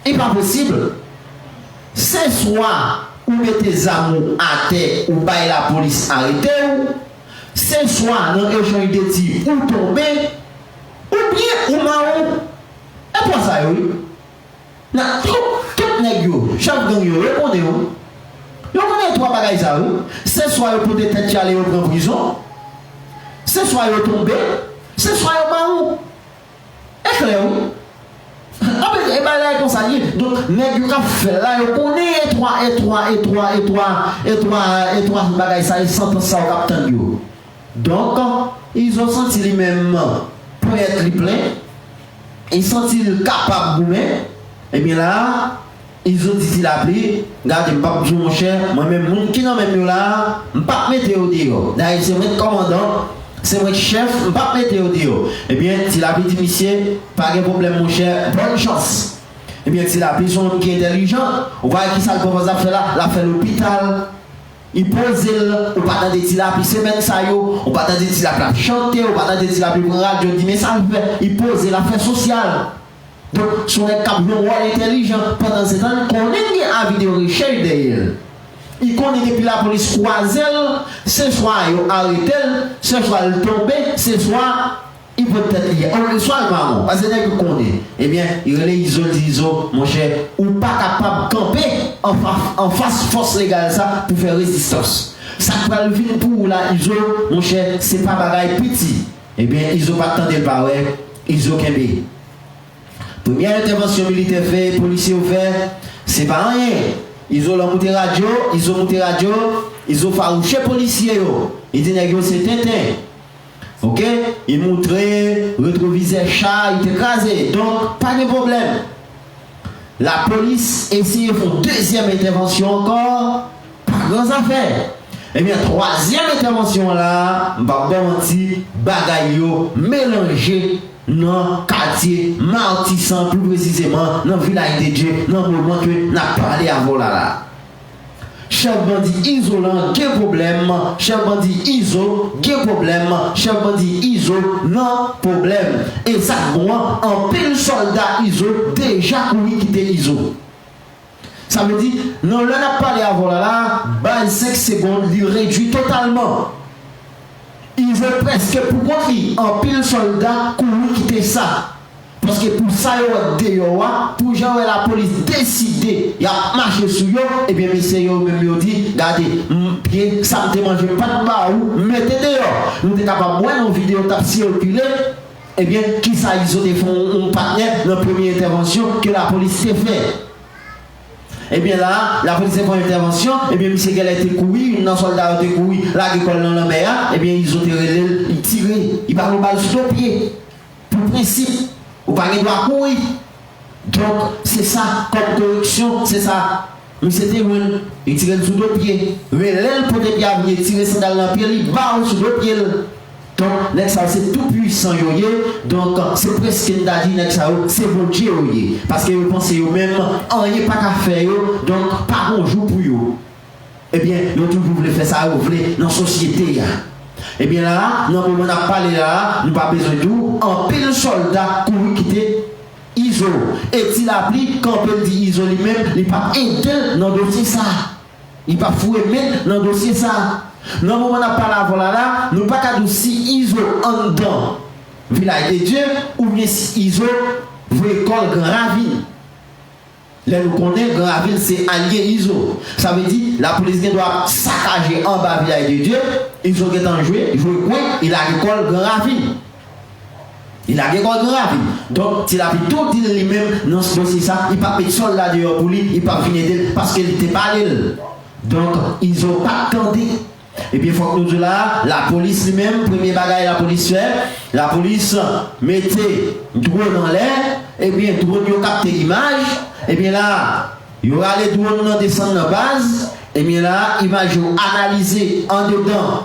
Li pa posib. Se swa ou mete zam ou atè, ou bay lapolis arete w, se swa nan echanj de ti ou tonbe, oubyen ou mawon. E twa sa yo, wi. Nan tout, tout nèg yo, chèf gang yo, yo konnen, wi. Yo konnen twa bagay sa yo, wi. Se swa yo pote tèt yo ale, yo pran prizon, se swa yo tonbe, se swa yo mawon. E klè, wi. Anpil, e bagay la e konsa l ye. Donk, nèg yo k ap fè l la, yo konnen e twa, e twa, e twa, e twa, e twa, e twa bagay sa, e santans sa yo k ap tann yo. Donk, Izo santi li menm ponyèt li plen, li santi l kapab goumen. Ebyen la, Izo di Ti Lapli, gade, m p ap di w, monchè, mwen menm, moun ki nan men m yo la, m p ap mete yo deyò. Dayè, se mwen k kòmandan, se mwen k chèf, m p ap mete yo deyò. Ebyen, Ti Lapli di misye, pa gen pwoblèm, monchè, bòn chans. Ebyen, Ti Lapli se yon moun ki entèlijan, ou pa wè kisa l pwopòze ap fè la, l ap fè lopital. Li poze l, ou pa tande Ti Lapli semèn sa yo, ou pa tande Ti Lapli ap chante, ou pa tande Ti Lapli pran radyo di men sa l fè, li poze l ap fè sosyal. Donk, se yon nèg k ap jwe yon wòl entèlijan. Pandansetan, l konnen l gen avi de rechèch dèyè l. Li konnen depi lapolis kwaze l, se swa yo arete l, se swa l tonbe, se swa li pran tèt li. Anben, swa l mawon, paske nèg yo konnen. Ebyen, li rele Izo, l di Izo, monchè, ou pa kapab kanpe anfa-, anfas fòs legal sa pou fè rezistans. Sa k pral vin pou ou la, Izo, monchè, se pa bagay piti. Ebyen, Izo pa t tande l pa wè, Izo kenbe. Premyè entèvansyon militè fè, polisye yo fè, se pa anyen. Izo la moute radyo, Izo moute radyo, Izo fawouche polisye yo. Li di nèg yo se tenten. Oke? Li moutre retwovizè cha, li te kraze. Donk, pa gen pwoblèm. Lapolis eseye fè yon dezyèm entèvansyon ankò, pa gran zafè. Ebyen, twazyèm entèvansyon an la, m p ap ba w manti, bagay yo melanje nan katye Matisan, pli presizeman nan Vilaj de Dye, nan moman ke n ap pale avè w la la. Chèf bandi Izolan gen pwoblèm, chèf bandi Izo gen pwoblèm, chèf bandi Izo nan pwoblèm. E sa k bon an, anpil sòlda Izo deja kouri kite Izo. Sa vle di, nan lè n ap pale avè w la la, bay senk segonn, li redui totalman. Izo prèske pou kont li, anpil sòlda kouri kite sa. Paske pou sa yo wè deyò a, pou jan yo wè lapolis deside y ap mache sou yo, ebyen, mesye yo menm yo di, gade, m, pye, sa m te manje, m pa t ba ou, mete deyò. Nou te kapab wè nan videyo k t ap sikile, ebyen, kisa Izo te fè yon, yon patnè nan premye entèvansyon ke lapolis te fè. Ebyen la, lapolis te fè yon entèvansyon, ebyen misye genlè te kouri, youn nan sòlda yo te kouri, lage kò l nan lanmè a, ebyen Izo te rele l, li tire, li ba l yon bal sou do pye. Pou prensip, ou pa gen dwa kouri. Donk, se sa, kòm koreksyon, se sa misye te jwenn, li tire l sou do pye. Rele l pote pye a, vin tire sandal nan pye li, ba w sou do pye l. Donk, nèg sa yo se tou pwisan yo ye. Donk, se prèske m ta di nèg sa yo se Bondye yo ye. Paske yo panse yo menm, anyen pa ka fè yo. Donk, pa gon jou pou yo. Ebyen, yo toujou vle fè sa yo vle nan sosyete a. Ebyen la, nan moman n ap pale la, nou pa bezwen di w, anpil sòlda kouri kite Izo. E Ti Lapli kanpe l di Izo li menm, li p ap ede l nan dosye sa. Li p ap foure men l nan dosye sa. Nan moman n ap pale avè w la la, nou pa ka di w si Izo anndan Vilaj de Dye, oubyen si Izo voye kò l Gran Ravin. Lè nou konnen Gran Ravin se alye Izo. Sa vle di, lapolis gen dwa ap sakaje anba Vilaj de Dye, Izo gentan jwe, jwe kwen, li lage kò l Gran Ravin. Li lage kò l Gran Ravin. Donk, ti lapli tou di l li menm nan dosye sa, li p ap met sòlda deyò pou li, li p ap vin ede l, paske li te pale l. Donk, Izo pa t tande. Ebyen, fòk nou di w la, lapolis li menm, premye bagay lapolis fè, lapolis mete dwòn anlè, ebyen, dwòn yo kapte imaj, ebyen la, yo rale dwòn nan desann nan baz, ebyen la, imaj yo analize andedan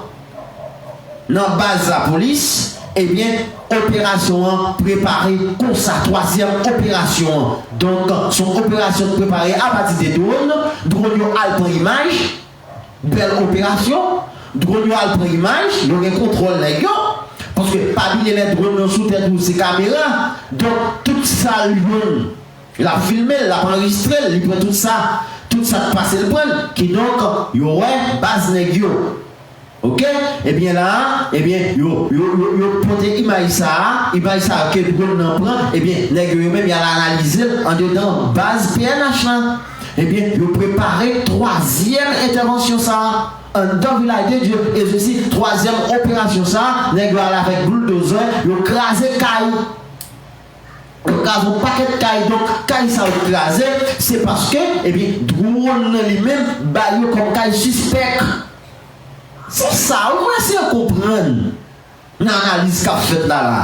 nan baz lapolis, ebyen, operasyon an prepare konsa, twazyèm operasyon an. Donk, se yon operasyon ki prepare apati de dwòn, dwòn yo al pran imaj, bèl operasyon, dwòn yo al pran imaj, yo gen kontwòl nèg yo, paske pa bliye lè dwòn nan sou tèt ou se kamera, donk tout sa l jwenn, l ap filme l, l ap anrejistre l, li pran tout sa, tout sa k pase l pran l, kidonk yo wè baz nèg yo. Oke? Ebyen la, ebyen, yo, yo, yo, yo pote imaj sa a, imaj sa a ke dwòn nan pran, ebyen, nèg yo, yo menm, y al analize l andedan baz P N H lan. Ebyen, yo prepare twazyèm entèvansyon sa a anndan Vilaj de Dye, e sesi, twazyèm operasyon sa a, nèg yo al avèk bouldozè, yo kraze kay. Yo kraze yon pakèt kay, donk kay sa yo kraze, se paske, ebyen, dwòn nan li menm ba yo kòm kay sispèk. Se sa, ou prese konprann nan analiz k ap fèt la la.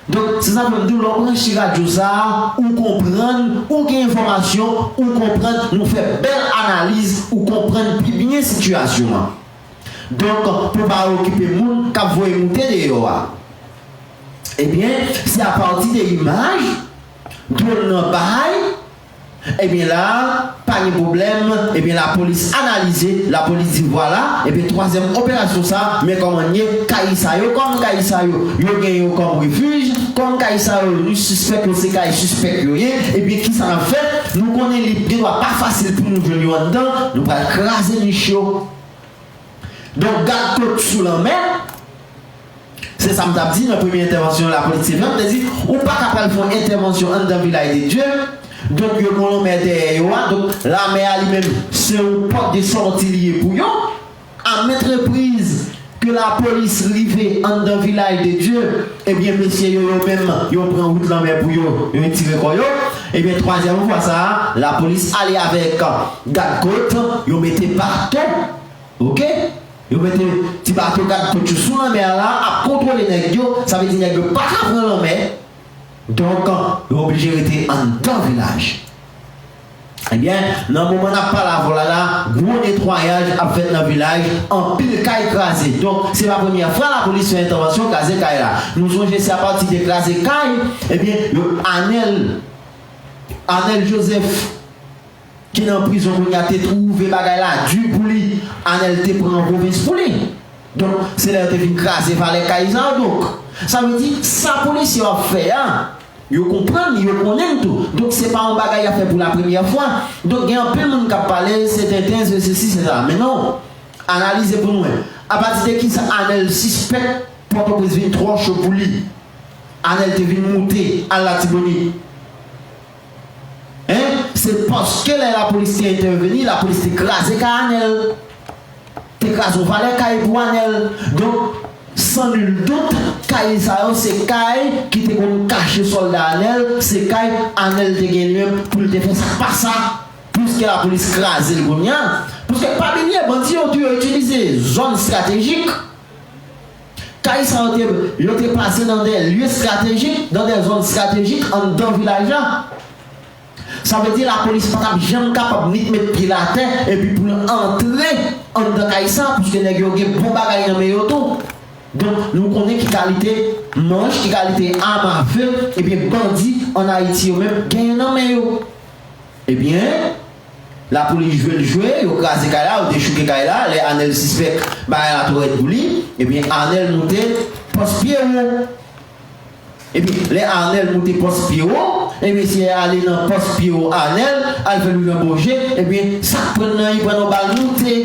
Donk, se sa fè m di w, lè w branche radyo sa a, ou konprann, ou gen enfòmasyon, ou konprann, nou fè bèl analiz, ou konprann pi byen sitiyasyon an. Donk, pou pa okipe moun k ap voye moute deyò a. Ebyen, se apati de imaj, dwòn nan bay, ebyen la, pa gen pwoblèm, ebyen lapolis analize, lapolis di vwala, ebyen twazyèm operasyon sa, men kòman n ye, kay sa yo, kòm kay sa yo, yo gen yo kòm refij, kòm kay sa yo, nou sispèk yo se kay sispèk yo ye, ebyen kisa n ap fè? Nou konnen li gen dwa pa fasil pou nou jwenn yo anndan, nou pral kraze nich yo. Donk, gad kot sou lanmè, se sa m t ap di nan premye entèvansyon lapolis te fè, m te di, ou pa ka pral fè yon entèvansyon anndan Vilaj de Dye, donk yo gen yon lanmè dèyè yo a, donk lanmè a li menm, se yon pòt de sòti li ye pou yo, a menm repriz ke lapolis rive anndan Vilaj de Dye, ebyen, mesye yo, yo menm, yo pran wout lanmè pou yo, yo retire kò yo, ebyen, twazyèm fwa sa a, lapolis ale avèk gad kot, yo mete bato. Oke? Yo mete ti bato gad kot yo sou lanmè a la, ap kontwole nèg yo, sa vle di nèg yo pa ka pran lanmè. Donk, yo oblije rete anndan vilaj. Ebyen, nan moman n ap pale avè w la la, gwo netwayaj ap fèt nan vilaj, anpil kay kraze. Donk, se pa premyè fwa lapolis fè entèvansyon kraze kay la. Nou sonje se apati de kraze kay, ebyen, yo Anèl, Anèl Joseph, ki nan prizon kounye a te twouve bagay la di pou li, Anèl te pran an pwovens pou li. Donk, se lè yo te vin kraze valè kay sa yo. Donk, sa vle di, sa polisye yo ap fè a, yo konprann, yo konnen l tou. Donk, se pa yon bagay y ap fè pou la premyè fwa. Donk, gen anpil moun k ap pale, se tenten, se sesi, se sa. Men non, analize pou nou wè. Apati de kisa Anèl sispèk Pòtoprens vin twò cho pou li? Anèl te vin moute al Latibonit. Hein? Se paske lè lapolis te entèveni, lapolis te kraze kay Anèl. Te kraze yon valè kay pou Anèl. Donk, san nil dout, kay sa yo se kay ki te konn kache sòlda Anèl, se kay Anèl te gen li menm pou l te fè sa k pa sa. Piske lapolis kraze l kounye a. Piske pa bliye, bandi yo tou yo itilize zòn estratejik. Kay sa yo te, yo te plase nan de lye estratejik, nan de zòn estratejik anndan vilaj la. Sa vle di lapolis pa t ap janm kapab ni t met pye l atè epi pou l antre anndan kay sa, piske nèg yo gen bon bagay nan men yo tou. Donk, nou konnen ki kalite manch, ki kalite am afe, ebyen, bandi ann Ayiti yo menm genyen nan men yo. Ebyen, lapolis jwe l jwe, yo kraze kay la, yo dechouke kay la, lè Anèl sispèk bagay la twò rèd pou li, ebyen, Anèl moute pòs Pyewo. Ebyen, lè Anèl moute pòs Pyewo, ebyen, se ale nan pòs Pyewo Anèl, al fè l ouvè boje, ebyen, sa k pran nan li pran yon bal moute.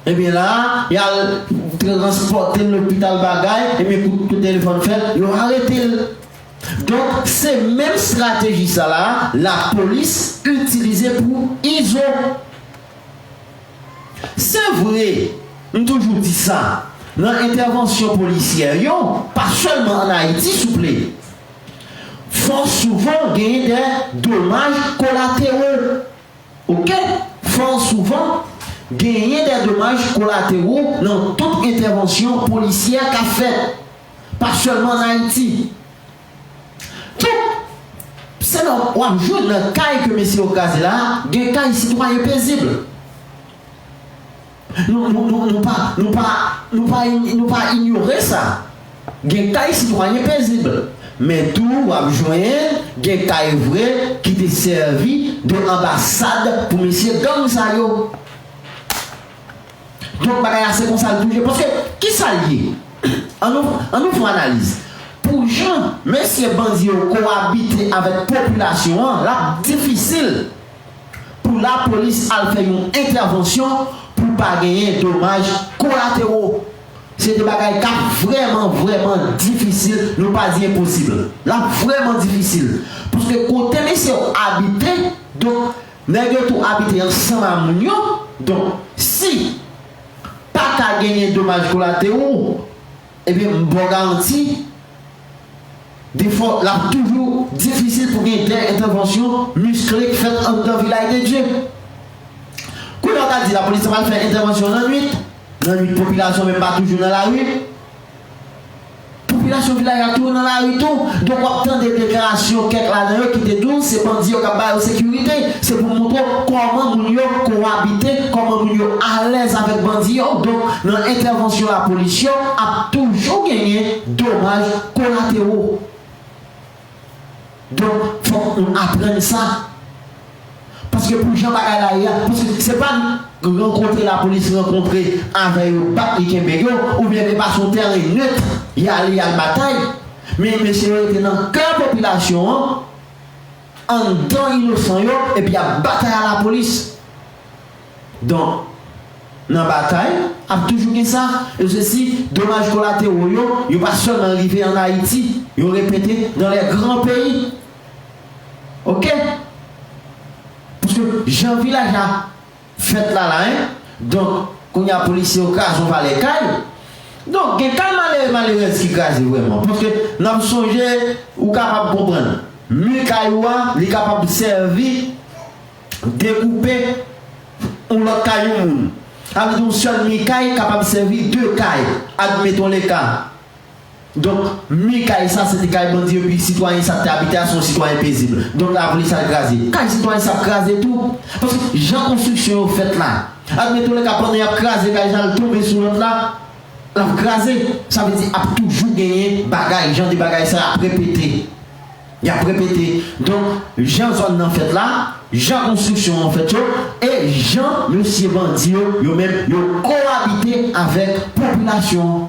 Ebyen la, y al transpòte l lopital bagay, ebyen kout, kout telefòn fèt, yo arete l. Donk, se menm estrateji sa la, lapolis itilize pou Izo. Se vre, m toujou di sa, nan entèvansyon polisyè yo, pa sèlman ann Ayiti, souple, fò souvan genyen de domaj kolatewo. Oke? Fò souvan genyen de domaj kolatewo nan tout entèvansyon polisyè k ap fèt, pa sèlman ann Ayiti. Tout, se nan, w ap jwenn nan kay ke mesye yo kraze la, gen kay sitwayen pezib. Nou, nou, nou, nou pa, nou pa, nou pa, nou pa inyore sa. Gen kay sitwayen pezib. Men tou, w ap jwenn gen kay vre ki te sèvi de anbasad pou mesye gang sa yo. Donk, bagay la se konsa l toujou ye. Paske, kisa l ye? Ann nou, ann nou fè yon analiz. Pou jan mesye bandi yo kowabite avèk popilasyon an, l ap difisil pou lapolis al fè yon entèvansyon pou pa genyen domaj kolatewo. Se de bagay k ap vrèman, vrèman difisil, nou pa di enposib. L ap vrèman difisil. Paske kote mesye yo abite, donk, nèg yo tou abite ansanm a moun yo. Donk, si pa ka genyen domaj kolatewo, ebyen, m ba w garanti, defwa, l ap toujou difisil pou gen de entèvansyon miskle k fèt anndan Vilaj de Dye. Kounye a, w ka di lapolis ta pral fè entèvansyon nan nwit. Nan nwit, popilasyon menm pa toujou nan lari. Popilasyon Vilaj la tou nan lari tou. Donk, w ap tande deklarasyon kèk ladan yo ki te di w se bandi yo k ap ba yo sekirite. Se pou montre w kòman moun yo kowabite, kòman moun yo alèz avèk bandi yo. Donk, nan entèvansyon lapolis yo, ap toujou genyen domaj kolatewo. Donk, fòk nou aprann sa. Paske pou jan bagay la ye a, paske se pa rankontre lapolis rankontre avè yo, bat li, kenbe yo, oubyen li pase yon tèren net, y ale, y al batay. Men mesye yo rete nan kè popilasyon an, anndan inosan yo, epi y ap batay a lapolis. Donk, nan batay, ap toujou gen sa. E sesi, domaj kolatewo yo, yo pa sèlman rive ann Ayiti, yo repete dans les grands pays. Oke? Paske jan Vilaj la fèt la la, en. Donk, kounye a polisye yo kraze yon valè kay. Donk, gen kay malere, malerèz ki kraze vrèman. Paske n ap sonje, ou kapab konprann. Mi kay ou a, li kapab sèvi dekoupe yon lòt kay yon moun. Sa vle di yon sèl mi kay kapab sèvi de kay, admettons le cas. Donk, mi kay sa, se te kay bandi epi sitwayen sa k te abite a, se yon sitwayen pezib. Donk, lapolis al kraze. Kay sitwayen sa ap kraze tou. Paske jan konstriksyon yo fèt la, admettons le cas, pandan y ap kraze kay sa, l tonbe sou lòt la, l ap kraze. Sa vle di ap toujou genyen bagay, jan de bagay sa ap repete. Y ap repete. Donk, jan zòn nan fèt la, jan konstriksyon an fèt yo, e jan mesye bandi yo, yo menm, yo kowabite avèk popilasyon an.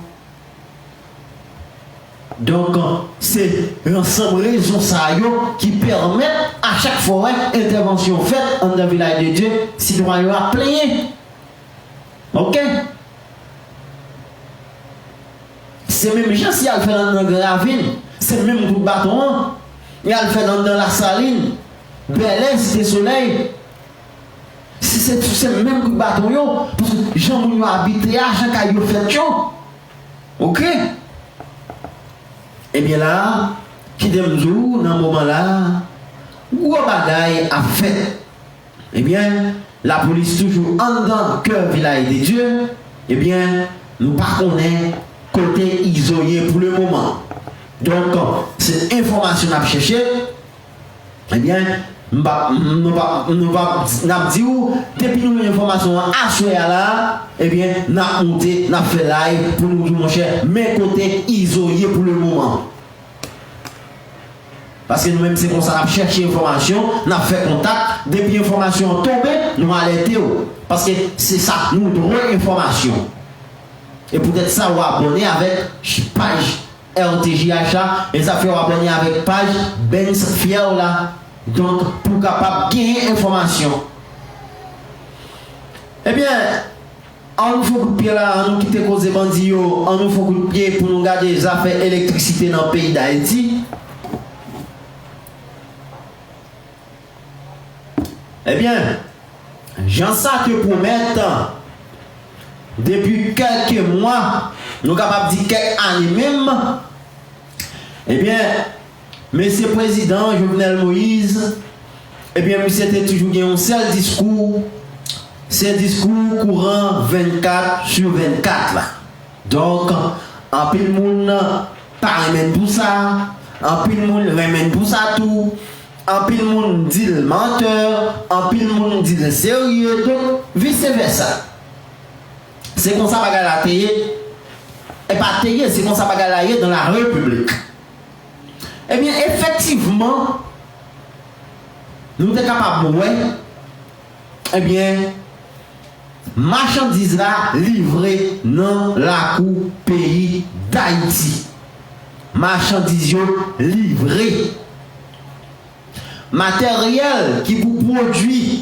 Donk, se ansanm rezon sa yo ki pèmèt a chak fwa w wè entèvansyon fèt anndan Vilaj de Dye, sitwayen yo ap plenyen. Oke? Se menm jan si y al fè l anndan Gran Ravin, se menm kout baton an. Y al fè l anndan Lasalin, Bèlè, Site Solèy. Si se, se menm kout baton yo, paske jan moun yo abite a, jan kay yo fèt yo. Oke? Ebyen la, kite m di w, nan moman la, gwo bagay ap fèt. Ebyen, lapolis toujou anndan kè Vilaj de Dye. Ebyen, nou pa konnen kote Izo ye pou le moman. Donk, se enfòmasyon n ap chèche. Ebyen, m pa, nou pa, nou pa, n ap di w, depi nou jwenn enfòmasyon an aswè a la, ebyen, n ap monte, n ap fè live pou nou di w, monchè, men kote Izo ye pou le moman. Paske nou menm se konsa n ap chèche enfòmasyon, n ap fè kontak, depi enfòmasyon an tonbe, nou alète w. Paske se sa, nou dwe enfòmasyon. E poutèt sa, w abòne avèk paj R T J H la, e sa fè w abòne avèk paj Benz Fyè w la. Donk, pou w kapab genyen enfòmasyon. Ebyen, An nou fè kout pye la, an nou kite koze bandi yo, an nou fè kout pye pou nou gade zafè elektrisite nan peyi Dayiti. Ebyen, jan sa te pwomèt depi kèlke mwa, nou kapab di kèk ane menm, ebyen, mesye prezidan Jovenel Moïse, ebyen, misye te toujou gen yon sèl diskou, se diskou kouran vennkat sou vennkat la. Donk, anpil moun pa renmen n pou sa, anpil moun renmen n pou sa tou, anpil moun di l mantè, anpil moun di l serye, donk, vise vèsa. Se konsa bagay la te ye. E pa te ye, se konsa bagay la ye dans la République. Ebyen, efektivman, nou te kapab wè, ebyen, machandiz la livre nan lakou peyi Dayiti. Machandiz yo livre. Materyèl ki pou pwodui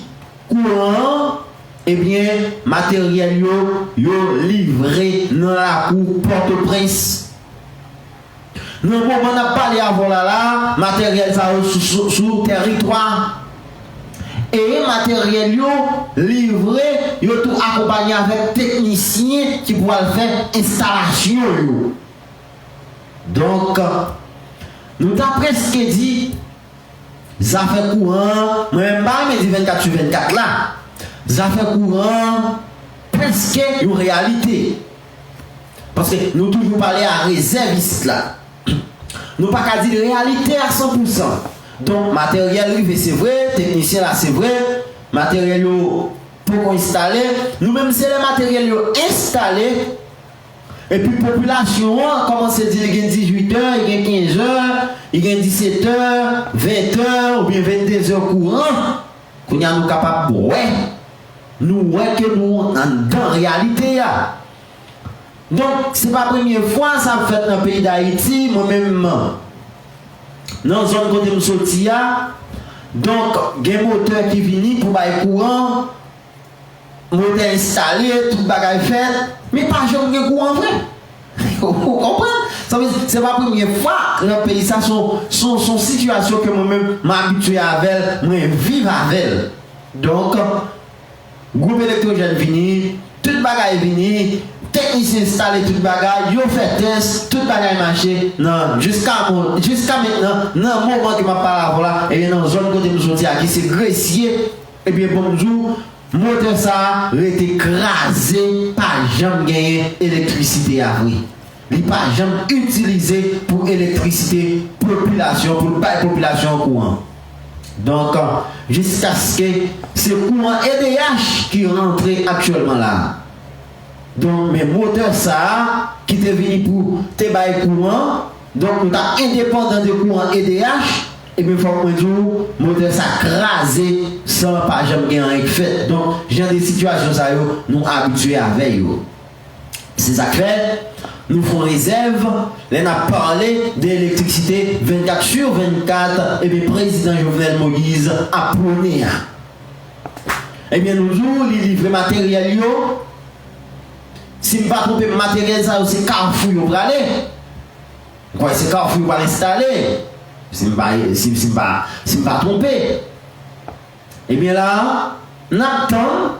kouran an, ebyen, materyèl yo, yo livre nan lakou Pòtoprens. Nan moman n ap pale avè w la la, materyèl sa yo sou, sou, sou tèritwa. E materyèl yo livre, yo tou akonpanye avèk teknisyen ki pou al fè enstalasyon yo. Donk, nou ta prèske di, zafè kouran an, mwen menm m pa renmen di vennkat sou vennkat la, zafè kouran an prèske yon reyalite. Paske nou toujou pale a rezèv isit la. Nou pa ka di l reyalite a san pou san. Donk, materyèl rive, se vre, teknisyen la, se vre, materyèl yo poko enstale. Nou menm, se lè materyèl yo enstale, epi popilasyon an kòmanse di li gen dizuit è, li gen kenz è, li gen disèt è, ven è, oubyen venndez è kouran. Kounye a nou kapab wè, nou wè ke nou anndan reyalite a. Donk, se pa premye fwa sa ap fèt nan peyi Dayiti, mwen menm, nan zòn kote m soti a. Donk, gen motè ki vini pou bay kouran, motè enstale, tout bagay fèt, men pa janm gen kouran vre. Ou konprann? Sa vle di, se pa premye fwa nan peyi sa, se yon, se yon, se yon sitiyasyon ke mwen menm, m abitye avè l, mwen viv avè l. Donk, gwoup elektwojèn vini, tout bagay vini, teknisyen enstale tout bagay, yo fè tès, tout bagay mache nan, jiska mo-, jiska mentnan, nan moman ke m ap pale avè w la, ebyen, nan zòn kote m soti a, ki se Gresye, ebyen, bon, m di w, motè sa a rete kraze, pa janm genyen elektrisite a vre. Li pa janm itilize pou elektrisite popilasyon, pou l bay popilasyon an kouran. Donk, jiskaske se kouran E D H ki rantre aktyèlman la. Donk, men motè sa a ki te vini pou te bay kouran, donk nou t ap endepandan de kouran E D H, ebyen, fòk mwen di w, motè sa kraze san pa janm gen anyen k fèt. Donk, jan de sitiyasyon sa yo, nou abitye avè yo. Se sa k fè, nou fè yon rezèv, lè n ap pale de elektrisite vennkat sou vennkat, ebyen, prezidan Jovenel Moïse ap pwone a. Ebyen, nou di w, li livre materyèl yo. Si m pa twonpe m, materyèl sa yo, se Kafou yo prale. M kwè se Kafou yo pral enstale. Si m pa, si, si m pa, si m pa twonpe. Ebyen la, n ap tann,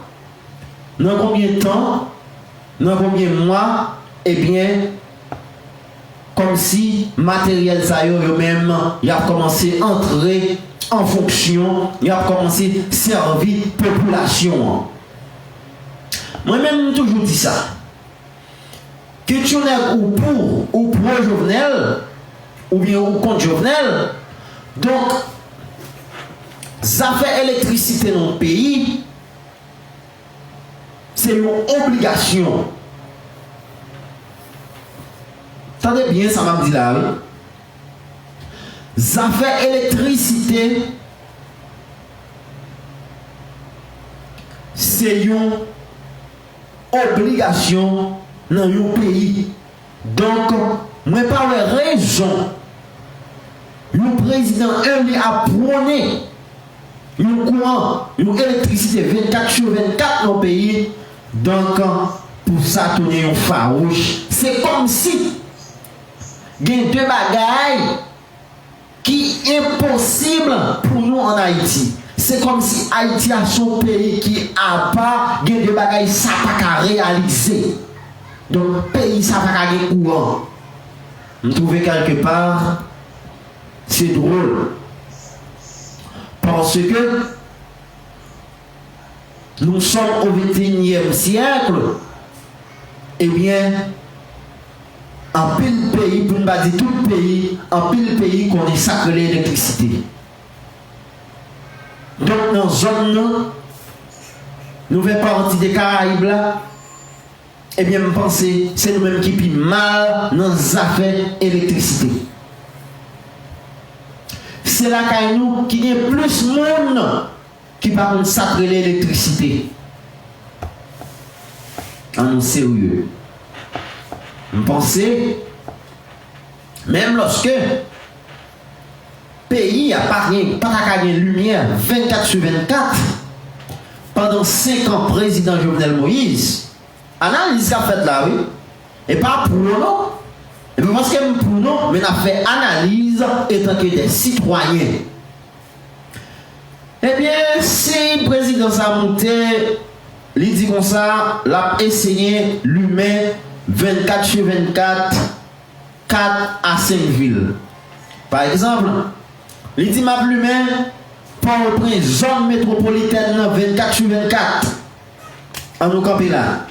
nan konbyen tan, nan konbyen mwa, ebyen, kòmsi materyèl sa yo, yo menm, y ap kòmanse antre an fonksyon, y ap kòmanse sèvi popilasyon an. Mwen menm, m toujou di sa. Kit yon nèg ou pou, ou pro Jovenel, oubyen ou kont Jovenel, donk, zafè elektrisite nan yon peyi, se yon obligasyon. Tande byen sa m ap di la, wi. Zafè elektrisite, se yon obligasyon nan yon peyi. Donk, mwen pa wè rezon yon prezidan eli ap pwone yon kouran, yon elektrisite vennkat sou vennkat nan peyi. Donk, pou sa tounen yon fawouch. Se kòmsi gen de bagay ki enposib pou nou ann Ayiti. Se kòmsi Ayiti a se yon peyi ki apa, gen de bagay sa pa ka reyalize. Donk, peyi sa pa ka gen kouran. M twouve kèlke pa, se dwòl. Paske nous sommes au vingt et unième siècle, ebyen, anpil peyi, pou n pa di tout peyi, anpil peyi konnen sa k rele elektrisite. Donk, nan zòn nan, nou fè pati de Karayib la, ebyen, m panse se nou menm ki pi mal nan zafè elektrisite. Se lakay nou ki gen plis moun ki pa konn sa k rele elektrisite. An nou serye. M panse, menm lòske peyi a pa gen, pa ta ka gen limyè vennkat sou vennkat, pandan senk an prezidan Jovenel Moïse, analiz k ap fèt la, wi. E pa pou non. E pa paske m pou non, men n ap fè analiz etanke de sitwayen. Ebyen, si prezidan sa moute, li di konsa, l ap eseye limen vennkat sou vennkat, kat a senk vil. Pa egzanp, li di, "M ap limen Pòtoprens, zòn metwopolitèn nan, vennkat sou vennkat." An nou kanpe la.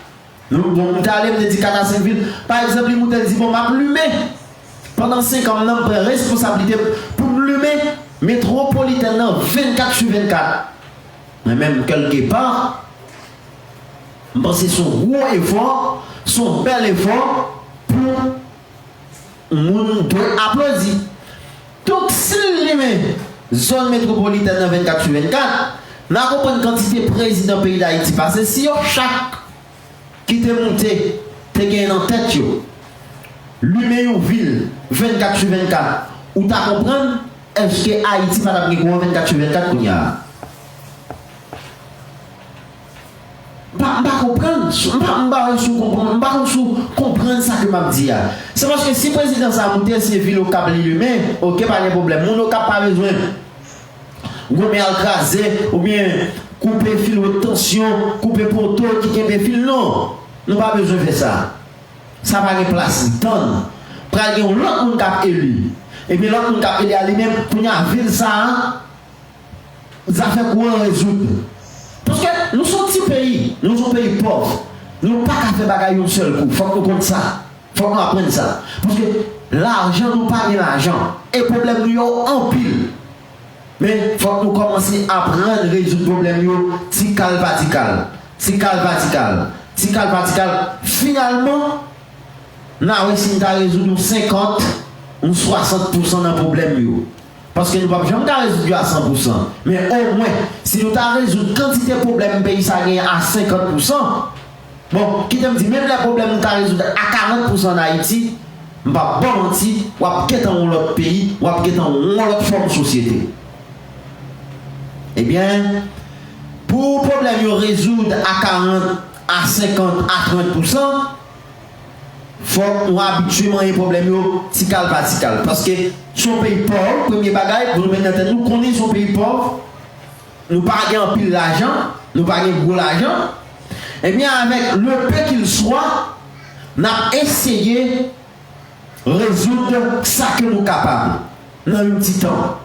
Nou, bon, m te ale, m te di kat a senk vil. Pa egzanp, li moute, li di, "Bon, m ap limen. Pandan senk an, m nan, m pran responsablite pou m limen metwopolitèn nan vennkat sou vennkat." Men menm kèlke pa, m panse se yon gwo efò, se yon bèl efò pou moun dwe aplodi. Donk, si l limen zòn metwopolitèn nan vennkat sou vennkat, n a konprann kantite prezidan peyi Dayiti pase, si yo chak ki te moute te gen nan tèt yo limen yon vil vennkat sou vennkat, ou ta konprann èske Ayiti pa t ap gen kouran vennkat sou vennkat kounye a? M pa, m pa konprann, m pa, m pa wè si w konprann, m pa konn si w konprann sa ke m ap di a. Se paske si prezidan sa a moute, se vil Okap li limen, oke, pa gen pwoblèm. Moun Okap pa bezwen gwo men al kraze, oubyen koupe fil wot tansyon, koupe poto ki kenbe fil, non. Nou pa bezwen fè sa. Sa pa gen plas li tann. Pral gen yon lòt moun k ap eli. Epi lòt moun k ap eli a li menm, kounye a vil sa a, zafè kouran rezoud. Paske nou se yon ti peyi, nou se yon peyi pòv. Nou pa ka fè bagay yon sèl kou. Fòk nou konn sa. Fòk nou aprann sa. Paske lajan, nou pa gen lajan. E pwoblèm nou yo anpil. Men fòk nou kòmanse aprann rezoud pwoblèm yo ti kal pa ti kal. Ti kal pa ti kal. Ti kal pa ti kal. Finalman, n a wè si n ta rezoud yon senkant, yon swasant pousan nan pwoblèm yo. Paske nou p ap janm ka rezoud yo a san pousan. Men omwen, si nou ta rezoud kantite pwoblèm peyi sa genyen a senkant pousan, bon, kite m di, menm lè pwoblèm nou ta rezoud a karant pousan ann Ayiti, m p ap ba w manti, w ap gentan yon lòt peyi, w ap gentan yon lòt fòm sosyete. Ebyen, pou pwoblèm yo rezoud a karant, a senkant, a trant pousan, fòk nou abitye manyen pwoblèm yo ti kal pa ti kal. Paske se yon peyi pòv, premye bagay, pou nou met nan tèt nou, konnen se yon peyi pòv, nou pa gen anpil lajan, nou pa gen gwo lajan. Ebyen, avèk le peu qu'il soit, n ap eseye rezoud sa ke nou kapab nan yon ti tan.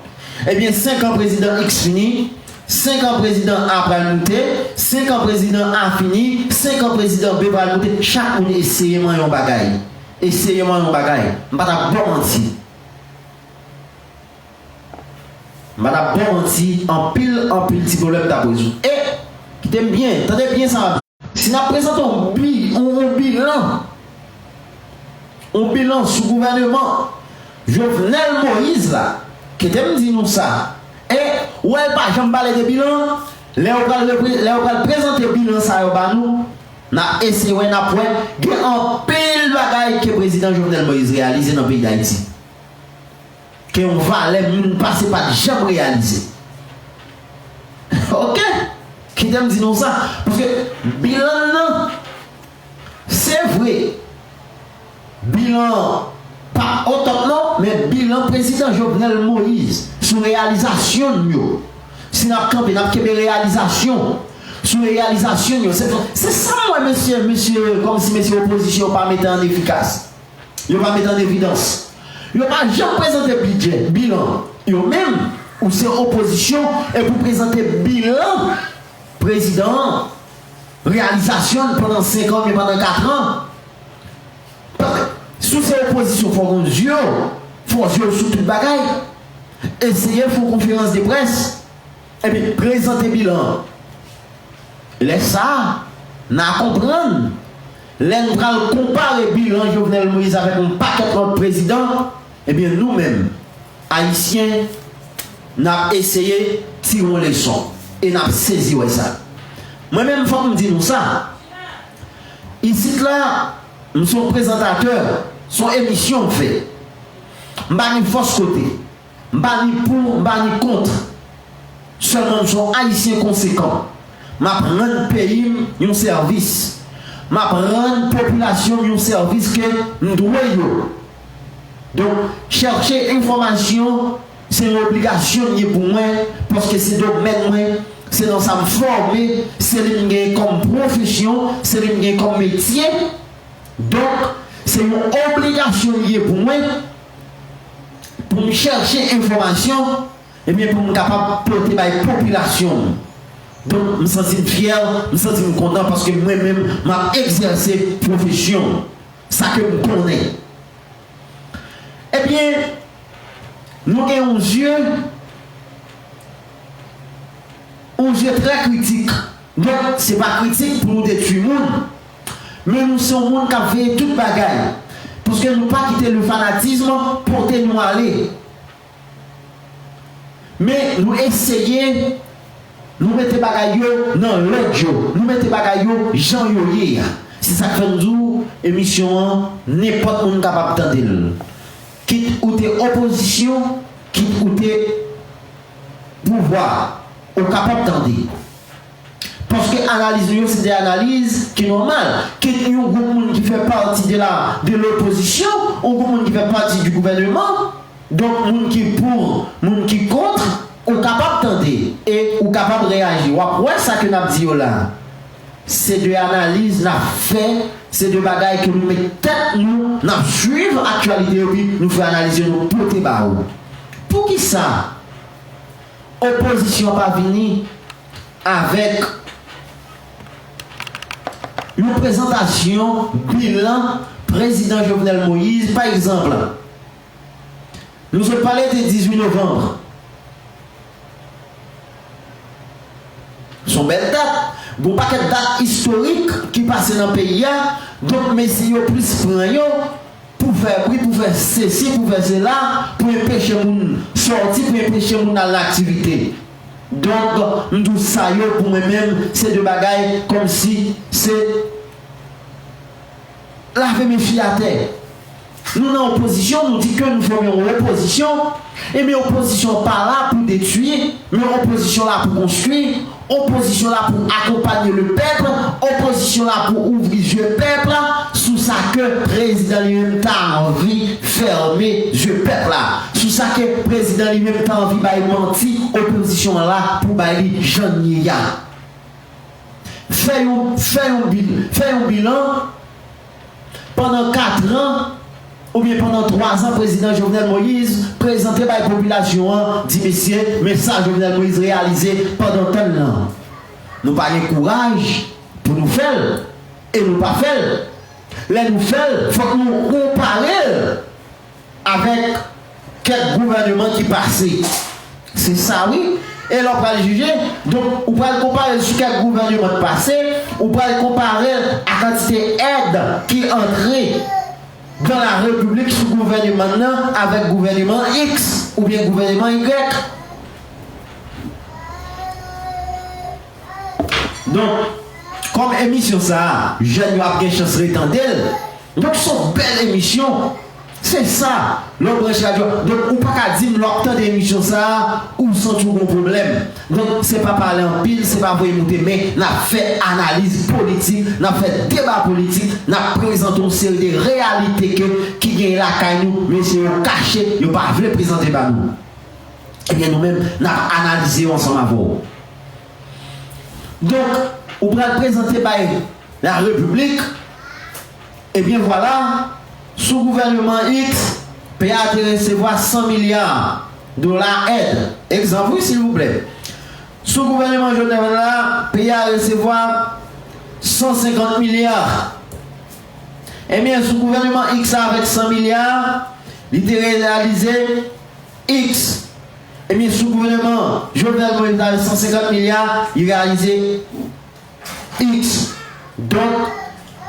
Ebyen, senk an prezidan X fini, senk an prezidan A pral moute, senk an prezidan A fini, senk an prezidan B pral moute. Chak moun eseye manyen yon bagay. Eseye manyen yon bagay. M pa t ap ba w manti. M pa t ap ba w manti, anpil, anpil ti pwoblèm t ap rezoud. E, kite m byen, tande byen sa. Si n ap prezante yon bi-, yon, yon bilan, yon bilan sou gouvèneman Jovenel Moïse la, kite m di nou sa. E, ou wè l pa janm pale de bilan, lè yo pral repre-, lè yo pral prezante bilan sa yo ba nou, n ap eseye wè, n ap wè, gen anpil bagay ke prezidan Jovenel Moïse reyalize nan peyi Dayiti. Ke yon valè moun pase pa t janm reyalize. Oke? Kite m di nou sa. Paske bilan nan, Se vre, bilan pa otòp non, men bilan prezidan Jovenel Moïse sou reyalizasyon n yo. Si n ap kanpe, n ap kenbe reyalizasyon sou reyalizasyon n yo. Se, se sa m wè mesye, mesye, kòmsi mesye opozisyon yo pa mete an evikas. Yo pa mete an evidans. Yo pa janm prezante bidjè, bilan. Yo menm, ou se opozisyon, epi w prezante bilan prezidan an, reyalizasyon l pandan senk an, oubyen pandan kat an. Paske si w se opozisyon, fò w gen zye w, fò w zye w sou tout bagay. Eseye fè yon konferans de près, epi prezante bilan an. Lè sa a, n a konprann, lè n pral konpare bilan Jovenel Moïse avèk yon pakèt lòt prezidan, ebyen, nou menm, Ayisyen, n ap eseye tire yon leson e n ap sezi wè sa. Mwen menm, fòk m di nou sa. Isit la, m se yon prezantatè, se yon emisyon m fè. M pa gen fòs kote. M pa ni pou, m pa ni kont. Sèlman m se yon Ayisyen konsekan. M ap rann peyi m yon sèvis. M ap rann popilasyon m yon sèvis ke m dwe yo. Donk, chèche enfòmasyon, se yon obligasyon l ye pou mwen, paske se domèn mwen, se nan sa m fòme, se li m gen kòm pwofesyon, se li m gen kòm metye. Donk, se yon obligasyon l ye pou mwen, pou m chèche enfòmasyon, ebyen, pou m kapab pote bay popilasyon m. Donk, m santi m fyè, m santi m kontan, paske mwen menm, m ap egzèse pwofesyon m, sa ke m konnen. Ebyen, nou gen yon zye, yon zye trè kritik. Donk, se pa kritik pou nou detwi moun, men nou se yon moun k ap veye tout bagay, paske nou pa kite le fanatisme pote nou ale. Men nou eseye, nou mete bagay yo nan lòd yo, nou mete bagay yo jan yo ye a. Se sa k fè m di w, emisyon an, nenpòt moun kapab tande l. Kit ou te opozisyon, kit ou te pouvwa, ou kapab tande. Paske analiz nou yo se de analiz ki nòmal. Kit yon gwoup moun ki fè pati de la, de lopozisyon, yon gwoup moun ki fè pati di gouvèneman, donk moun ki pou, moun ki kont, ou kapab tande e ou kapab reyaji. W ap wè sa ke n ap di yo la. Se de analiz n ap fè, se de bagay ke nou met tèt nou, n ap swiv aktyalite yo, epi nou fè analiz yo, nou pote ba ou. Poukisa opozisyon pa vini avèk yon prezantasyon bilan prezidan Jovenel Moïse, pa egzanp, nou sot pale de dizuit novanm. Se yon bèl dat. Gon pakèt dat istorik ki pase nan peyi a. Donk, mesye yo plis pran yo pou fè bri, pou fè sesi, pou fè sela, pou enpeche moun sòti, pou enpeche moun al nan aktivite. Donk, m di w sa yo, pou mwen menm, se de bagay kòmsi se lave men fye atè. Nou nan opozisyon, nou di ke nou fòme yon opozisyon, ebyen opozisyon pa la pou detwi, men opozisyon la pou konstwi, opozisyon la pou akonpanye le pèp, opozisyon la pou ouvri zye pèp la sou sa ke prezidan li menm ta anvi fèmen zye pèp la, sou sa ke prezidan li menm ta anvi bay manti opozisyon an la pou bay li jan n ye a. Fè yon, fè yon bil, fè yon bilan pandan kat an oubyen pandan twa zan prezidan Jovenel Moïse prezante bay popilasyon an, di mesye, men sa Jovenel Moïse reyalize pandan tan l lan. Nou pa gen kouraj pou nou fè l e nou pa fè l. Lè nou fè l, fòk nou konpare l avèk kèk gouvèneman ki pase. Se sa wi. E lè w pral jije, donk ou pral konpare l sou kèk gouvèneman k pase, ou pral konpare l a kantite èd ki antre dans la République sou gouvèneman nan avèk gouvèneman X oubyen gouvèneman Y. Donk, kòm emisyon sa a, jèn yo ap gen chans retande l, donk se yon bèl emisyon. Se sa, lè w branche radyo a. Donk, ou pa ka di m lè w ap tande emisyon sa a, ou santi w gon pwoblèm. Donk, se pa pale anpil, se pa voye moute, men n ap fè analiz politik, n ap fè deba politik, n ap prezante yon seri de reyalite ke, ki genyen lakay nou, mesye yo kache, yo pa vle prezante ba nou. Ebyen, nou menm, n ap analize yo ansanm avè w. Donk, ou pral prezante bay la repiblik, ebyen vwala, sou gouvènman X, peyi a te resevwa san milya dola èd. Egzanp, wi, silvouplè. Sou gouvènman Jovenel la, peyi a resevwa san senkant milya. Ebyen, sou gouvènman X la avèk san milya, li te reyalize X. Ebyen, sou gouvènman Jovenel Moïse la, san senkant milya, li reyalize X. Donk,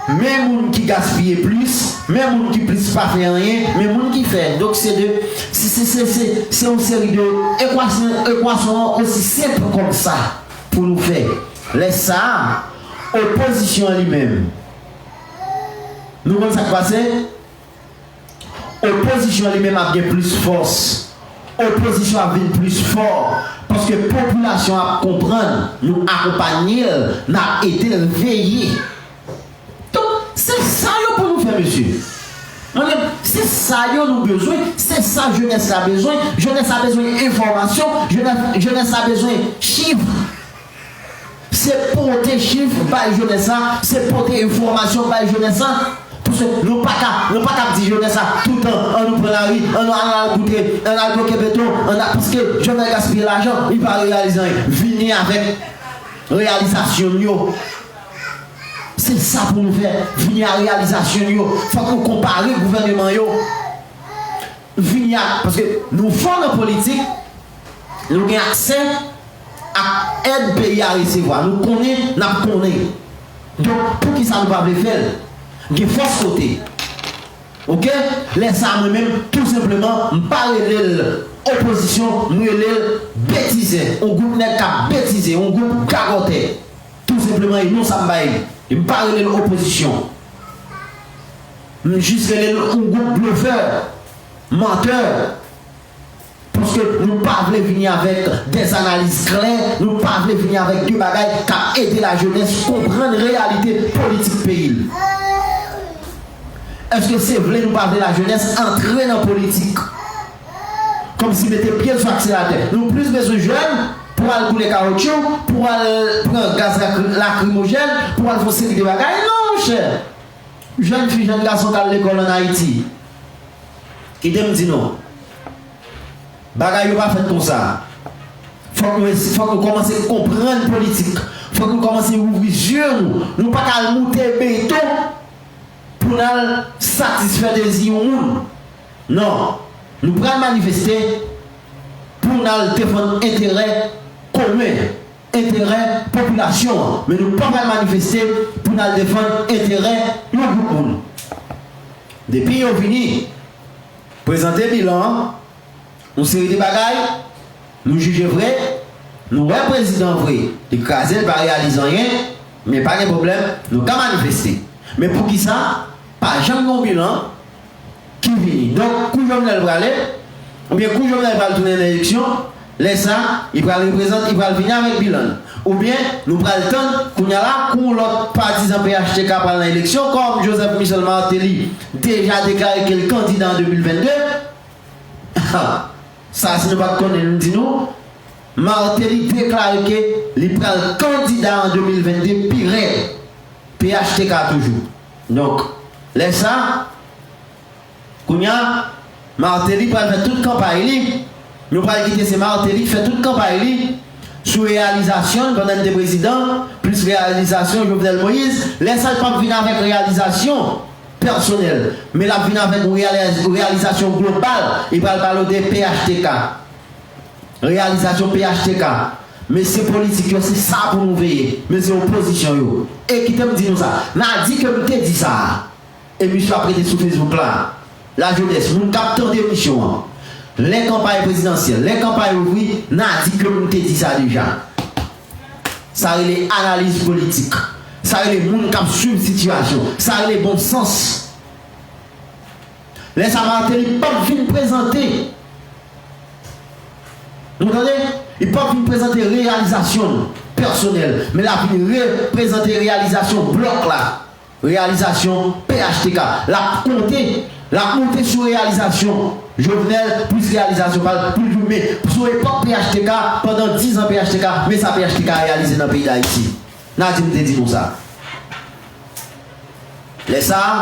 men moun ki gaspiye plis, men moun ki plis pa fè anyen, men moun ki fè. Donk, se de, se, se, se, se, se yon seri de ekwasyon, ekwasyon an osi senp kòm sa pou nou fè. Lè sa a, opozisyon an li menm, nou konn sa k pase? Opozisyon li menm ap gen plis fòs. Opozisyon ap vin plis fò. Paske popilasyon ap konprann, nou akonpanye l, n ap ede l veye. Donk, se sa yo pou nou fè, mesye. Mwen menm, se sa yo nou bezwen, se sa jenès la bezwen. Jenès la bezwen enfòmasyon, jenès, jenès la bezwen chif. Se pote chif bay jenès la, se pote enfòmasyon bay jenès la. Paske nou pa ka, nou pa ka ap di jenès la toutan, an nou pran lari, an nou al, al goute, an al bloke beton, an al, paske Jovenel gaspiye lajan, li pa reyalize anyen. Vini avèk reyalizasyon n yo. Se sa pou nou fè, vini a reyalizasyon n yo. Fòk nou konpare gouvènman yo. Vini a, paske nou fò nan politik, nou gen aksè ak èd peyi a resevwa. Nou konnen, n ap konnen. Donk, poukisa nou pa vle fè l? Gen fòs kote. Oke? Lè sa a, mwen menm, tou senpleman, m pa rele l opozisyon, m rele l betizè. Yon gwoup nèg k ap betize, yon gwoup gagòtè. Tou senpleman, e non sa m ba li. E m pa rele l opozisyon. M jis rele l yon gwoup blofè, mantè. Paske nou pa vle vini avèk dèzanaliz klè, nou pa vle vini avèk de bagay k ap ede lajenès konprann reyalite politik peyi l. Èske se vle nou pa vle lajenès antre nan politik? Kòmsi mete pye l sou akselatè. Nou plis bezwen jèn pou al boule kawotchou, pou al pran gaz lakri-, lakrimojèn, pou al fè yon seri de bagay. Non, monchè. Jèn fi, jèn gason k al lekòl ann Ayiti. Kite m di nou. Bagay yo pa fèt konsa. Fòk nou, fòk nou kòmanse konprann politik. Fòk nou kòmanse ouvri zye nou. Nou pa ka al moute beton pou n al satisfè dezi yon moun. Non. Nou pral manifeste pou n al defann enterè komen, enterè popilasyon an. Men nou pa pral manifeste pou n al defann enterè yon gwoup moun. Depi yo vini prezante bilan an, yon seri de bagay, nou jije vre, nou wè prezidan vre, li kraze, li pa reyalize anyen, men pa gen pwoblèm, nou ka manifeste. Men poukisa pa janm gen yon bilan ki vini? Donk, kou Jovenel prale, oubyen kou Jovenel pral tounen nan eleksyon, lè sa, li pral reprezante, li pral vini avèk bilan l. Oubyen, nou pral tann, kounye a la, kou yon lòt patizan P H T K pral nan eleksyon, kòm Joseph Michel Martelly deja deklare ke l kandida an de mil vennde, sa, si nou pa t konnen, nou di nou, Martelly deklare ke li pral kandida an de mil vennde pi rèd. P H T K toujou. Donk, lè sa, kounye a, Martelly pral fè tout kanpay li. Nou pral kite se Martelly ki fè tout kanpay li sou reyalizasyon l pandan l te prezidan, plis reyalizasyon Jovenel Moïse. Lè sa, l p ap vin avèk reyalizasyon pèsonèl, men l ap vin avèk yon reyaliz-, reyalizasyon global. Li pral pale w de P H T K. Reyalizasyon P H T K. Mesye politik yo, se sa pou nou veye. Mesye opozisyon yo. E kite m di nou sa. N a di ke m te di sa. E misye ap rete sou Facebook la. Lajenès, moun k ap tande emisyon an. Lè kanpay prezidansyèl, lè kanpay ouvri, n a di ke m te di sa deja. Sa rele analiz politik. Sa rele moun k ap swiv sitiyasyon. Sa rele bon sans. Lè sa Martelly p ap vin prezante, nou tande, li p ap vin prezante reyalizasyon l pèsonèl, men l ap vin re- prezante reyalizasyon blòk la, reyalizasyon P H T K. L ap konte, l ap monte sou reyalizasyon Jovenel plis reyalizasyon pa l pou l di w men sou epòk P H T K, pandan diz an P H T K, men sa P H T K reyalize nan peyi Dayiti. N a di m te di nou sa. Lè sa a,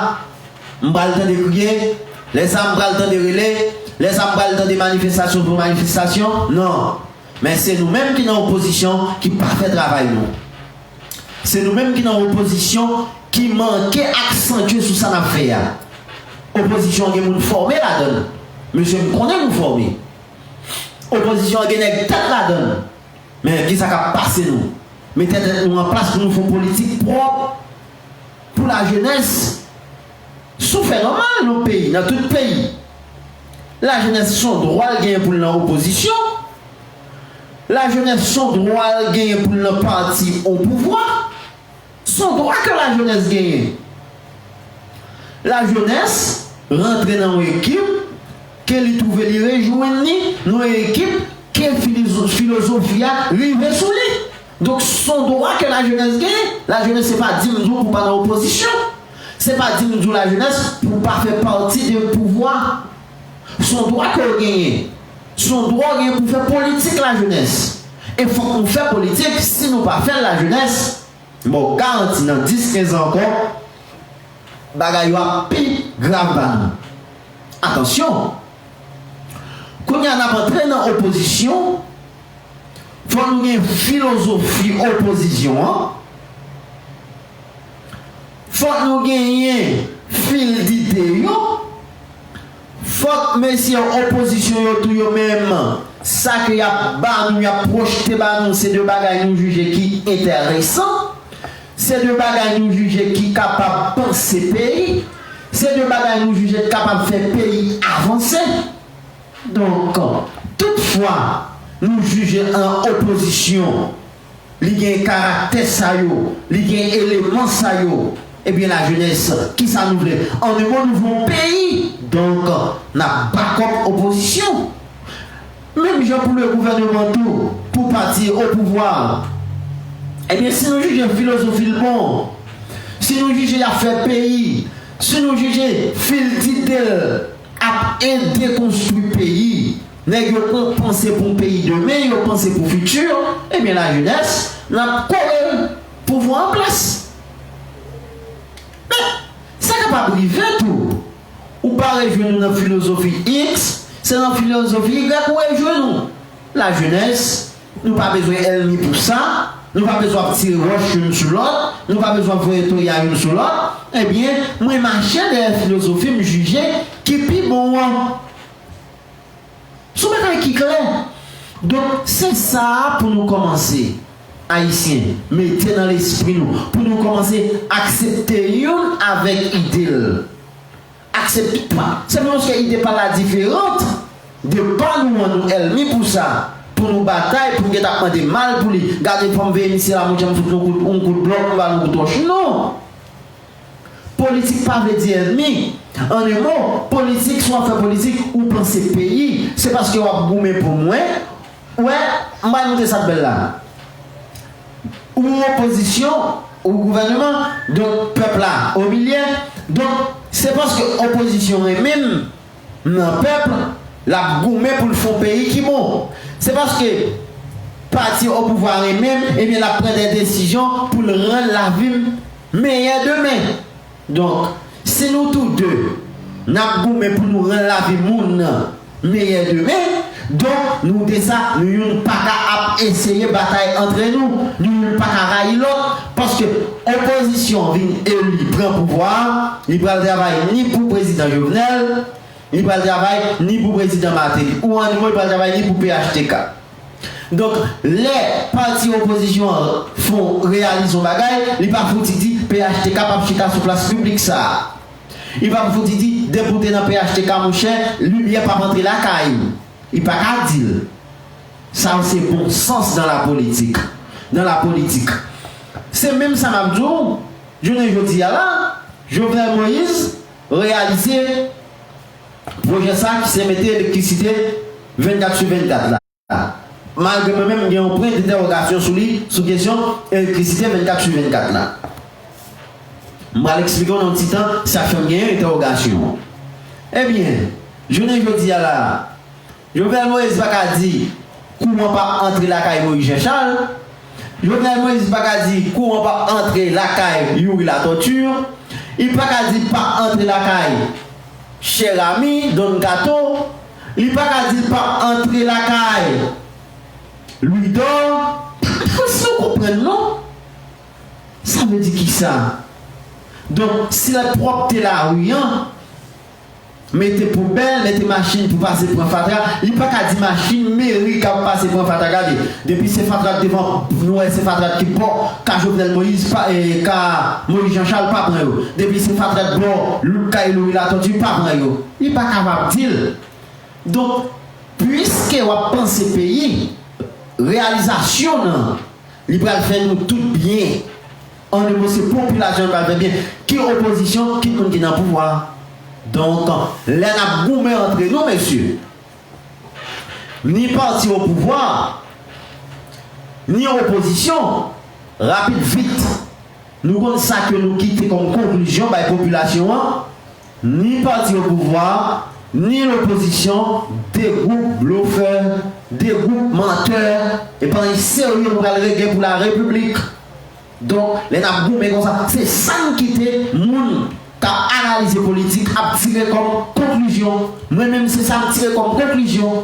m pral tande kriye, lè sa a, m pral tande rele, lè sa a, m pral tande manifestasyon pou manifestasyon. Non. Men se nou menm ki nan opozisyon ki pa fè travay nou. Se nou menm ki nan opozisyon ki manke aksantye sou sa n ap fè a. Opozisyon an gen moun fòme ladan l. Mesye, m konnen nou fòme. Opozisyon an gen nèg tèt ladan l. Men kisa k ap pase nou? Mete tèt nou an plas pou nou fè yon politik pwòp pou lajenès. Sou fè nòmal nan peyi, nan tout peyi. Lajenès se yon dwa l genyen pou l nan opozisyon. Lajenès se yon dwa l genyen pou l nan pati o pouvwa. Se yon dwa ke lajenès genyen. Lajenès rantre nan yon ekip ke li twouve li rejwenn li nan yon ekip ke filizo- filozofi a rive sou li. Donk, se yon dwa ke lajenès genyen. Lajenès, se pa di m di w pou w pa nan opozisyon. Se pa di m di w lajenès pou w pa fè pati de pouvwa. Se yon dwa ke w genyen. Se yon dwa w genyen pou w fè politik lajenès. E fòk nou fè politik, si nou pa fè l lajenès, m ba w garanti nan dis, kenz an ankò, bagay yo ap pi grav ba nou. Atansyon! Kounye a n ap antre nan opozisyon, fòk nou gen filozofi opozisyon an, fòk nou genyen fil dide yo, fòk mesye opozisyon yo tou yo menm, sa ke y ap ba nou, y ap pwojte ba nou, se de bagay nou jije ki enteresan, se de bagay nou jije ki kapab panse peyi, se de bagay nou jije ki kapab fè peyi avanse. Donk, tout fwa nou jije an opozisyon, li gen karaktè sa yo, li gen eleman sa yo, ebyen lajenès, kisa nou vle? An de mo, nou vle yon peyi. Donk, n ap bakòp opozisyon. Menm jan pou le gouvènman tou, pou pati o pouvwa. Ebyen, si nou jije filozofi l bon, si nou jije y ap fè peyi, si nou jije fil dide l ap ede konstwi peyi, nèg yo konn panse pou yon peyi demen, yo panse pou fiti, ebyen lajenès, n ap kore pouvwa an plas. Men, sa kapab rive tou, ou pa rejwenn ou nan filozofi X, se nan filozofi Y ou rejwenn ou. Lajenès, nou pa bezwen ènmi pou sa, nou pa bezwen ap tire wòch youn sou lòt, nou pa bezwen ap voye toya youn sou lòt. Ebyen, mwen mache dèyè filozofi m jije ki pi bon an. Se yon bagay ki klè. Donk, se sa a pou nou kòmanse, Ayisyen, mete nan lespri nou, pou nou kòmanse aksepte youn avèk ide l. Aksepte pa. Se pa paske ide pa l la diferan de pa nou an, nou ènmi pou sa, pou nou batay, pou nou gentan ap mande mal pou li. Gade, fò m veye misye la, monchè, m fout li yon kout, yon kout blòk, m ba l yon kout wòch. Non! Politik pa vle di ènmi. An en mo, politik, si w ap fè politik, ou panse peyi. Se paske w ap goumen pou mwen. Ou wè, m pral montre sa k bèl la. Ou opozisyon, ou gouvènman, donk pèp la o milye. Donk, se paske opozisyon renmen m nan pèp, l ap goumen pou l fè yon peyi ki bon. Se paske pati o pouvwa renmen m, ebyen, l ap pran de desizyon pou l rann lavi m meyè demen. Donk, si nou tou de, n ap goumen pou nou rann lavi moun nan meyè demen, donk, nou de sa, nou youn pa ka ap eseye batay antre nou, nou youn pa ka rayi lòt, paske opozisyon vin eli, pran pouvwa a, li pral travay ni pou prezidan Jovenel, li pral travay ni pou prezidan Martelly, ou an mo, li pral travay ni pou P H T K. Donk, lè pati opozisyon an fon reyalize yon bagay, li pa fouti di P H T K p ap chita sou plas piblik sa a. Li pa fouti di depi w te nan P H T K, monchè, limyè p ap antre lakay ou. Li pa ka di l. Sa se bon sans dans la politique. Dans la politique. Se menm sa m ap di w, jounen jodi a la, Jovenel Moïse reyalize Pwojè sa ki se mete elektrisite vennkat sou vennkat la. Malgre mwen menm m gen yon pwen dentèwogasyon sou li, sou kesyon elektrisite vennkat sou vennkat la. M pral eksplike w nan yon ti tan sa k fè m gen entèwogasyon. Ebyen, jounen jodi a la, Jovenel Moïse pa ka di kouran p ap antre lakay Moïse Jean Charles. Jovenel Moïse pa ka di kouran p ap antre lakay Youri Latortue. Li pa ka di p ap antre lakay Cher Ami, Don Kato. Li pa ka di l p ap antre lakay Louidor. Si w konprann non. Sa vle di kisa? Donk, si l ap pwòpte lari an, mete poubèl, mete machin pou pase pran fatra, li pa ka di machin meri k ap pase pran fatra. Gade, depi se fatra devan, nou wè se fatra ki bò ka Jovenel Moïse, pa, eh, ka Moïse Jean Charles, pa pran yo. Depi se fatra bò kay Youri Latortue, pa pran yo. Li pa kapab di l. Donk, piske w ap panse peyi, reyalizasyon nan, li pral fè nou tout byen. An de mo, se popilasyon an pral fè byen. Ki opozisyon, ki moun ki nan pouvwa. Donk, lè n ap goumen antre nou, mesye, ni pati o pouvwa, ni opozisyon, rapid vit, nou konn sa ke nou kite kòm konklizyon bay popilasyon an, ni pati o pouvwa, ni lopozisyon, de gwoup blofè, de gwoup mantè, e pa anyen serye nou pral regle pou la repiblik. Donk, lè n ap goumen konsa, se sa n kite moun k ap analize politik ap tire kòm konklizyon. Mwen menm, se sa m tire kòm konklizyon.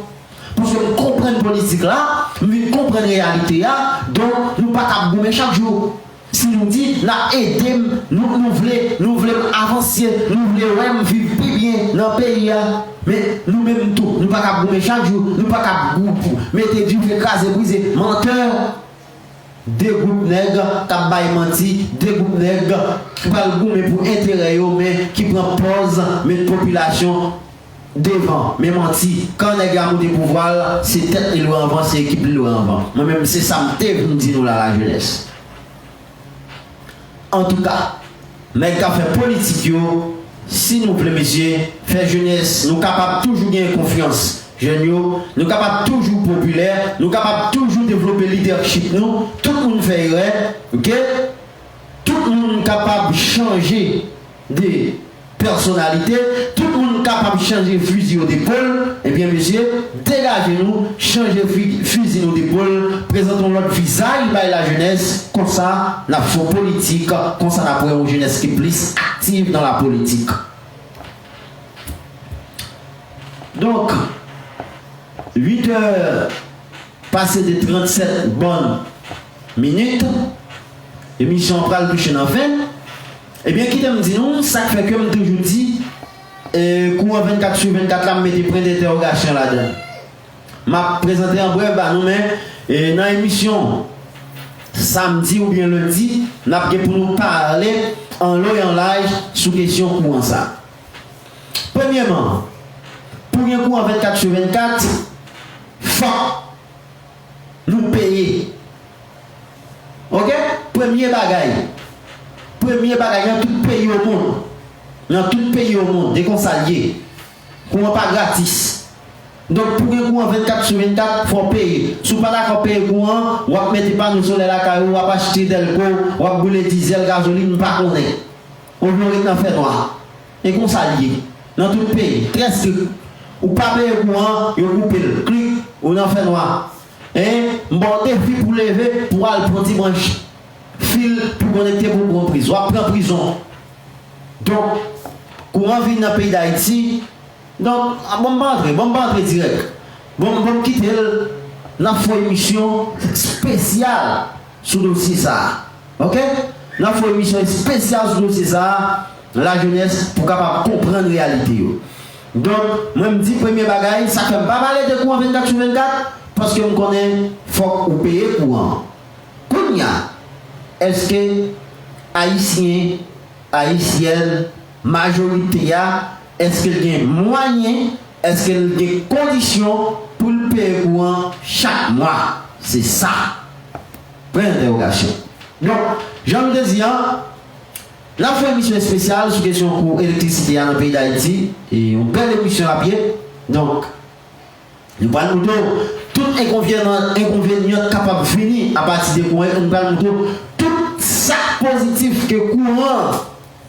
Paske m konprann politik la, m vin konprann reyalite a, donk nou pa t ap goumen chak jou. Si nou di n ap ede m, nou, nou vle, nou vle m avanse, nou vle wè m viv pi byen nan peyi a. Men nou menm tou, nou pa t ap goumen chak jou, nou pa t ap gou-, mete dife, kraze, brize, mantè. De gwoup nèg k ap bay manti, de gwoup nèg ki pral goumen pou enterè yo, men ki pran pòz met popilasyon devan, men manti. Kan nèg la moute pouvwa l, se tèt li l wè anvan, se ekip li l wè anvan. Mwen menm, se sa m te vin di nou la, lajenès. Antouka, nèg k ap fè politik yo, si nou vle, mesye, fè jenès, nou kapab toujou gen konfyans jèn yo, nou kapab toujou popilè, nou kapab toujou devlope lidèchip nou, tout moun fè erè, oke? Tout moun kapab chanje de pèsonalite, tout moun kapab chanje fizi yo depòl, ebyen, mesye, degaje nou, chanje fi-, fizi nou depòl, prezante yon lòt vizaj bay lajenès, konsa n ap fè yon politik, konsa n ap wè yon jenès ki plis aktif nan lapolitik. Donk, uit è pase de trannsèt bòn minit, emisyon an pral touche nan fen. Ebyen, kite m di nou, sa k fè ke m toujou di, e, kouran vennkat sou vennkat la, m mete pwen dentèwogasyon ladan l. M ap prezante an brèf ba nou, men, e, nan emisyon samdi oubyen lendi, n ap gen pou nou pale an lon e an laj sou kesyon kouran sa. Premyèman, pou gen kouran vennkat sou vennkat, fòk nou peye. Oke? Premye bagay. Premye bagay nan tout peyi o mond. Nan tout peyi o mond, e konsa l ye. Kouran pa gratis. Donk, pou gen kouran vennkat sou vennkat, fò w peye. Si w pa dakò peye kouran, w ap mete pano solè lakay ou, w ap achte dèlko, w ap boule dizèl, gazolin, m pa konnen. Oubyen w ret nan fènwa. E konsa l ye. Nan tout peyi. Trè strik. Ou pa peye kouran, yo koupe l. Klik, ou nan fènwa. Hein? M ba w defi pou w leve, pou w al pran ti branch fil pou konekte pou w pran priz. W ap pran prizon. Donk, kouran vin nan peyi Dayiti, Donk, a, bon, m pa antre, bon, m pa antre dirèk. Bon, bon, m kite l, n ap fè yon emisyon espesyal sou dosye sa a. Oke? N ap fè yon emisyon espesyal sou dosye sa a, lajenès, pou kapab konprann reyalite yo. Donk, mwen, m di premye bagay, sa k fè m pa pale de kouran vennkat sou vennkat, paske m konnen fòk ou peye kouran an. Kounye a, èske Ayisyen, Ayisyèn, majorite a, èske l gen mwayen, èske l gen kondisyon pou l peye kouran chak mwa? Se sa. Pwen entèwogasyon. Donk, jan m te di a, N ap fè yon emisyon espesyal sou kesyon kou elektrisite a nan peyi Dayiti. E yon bèl emisyon ap ye. Donk, nou pral montre w tout enkonvyenyan, enkonvyenyan k kapab vini apati de kouran. Nou pral montre w tout sa k pozitif ke kouran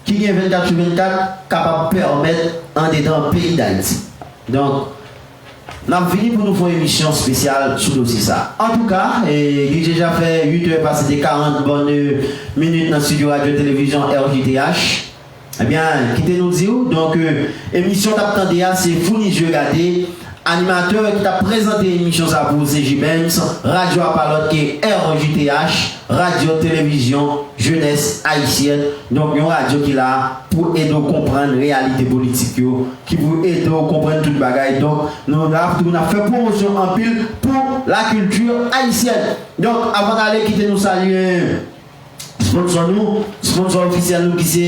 ki gen vennkat sou vennkat kapab pèmèt andedan peyi Dayiti. Donk, n ap vini pou nou fè yon emisyon espesyal sou dosye sa. Antouka, e, li deja fè uit è pase de karant bòn, e, minit nan estidyo Radyo Televizyon R J T H. Ebyen, kite nou di w, donk, e, emisyon w t ap tande a, se Founi Zye Gade, animatè ki t ap prezante emisyon sa pou ou, se J Banks, radyo a pa lòt ke R J T H, Radyo Televizyon Jenès Ayisyèn. Donk, yon radyo ki la pou ede w konprann reyalite politik yo, ki pou ede w konprann tout bagay. Donk, nou la tou, n ap fè pwomosyon anpil pou lakilti ayisyèn. Donk, avan n ale, kite nou salye sponsò nou, sponsò ofisyèl nou ki se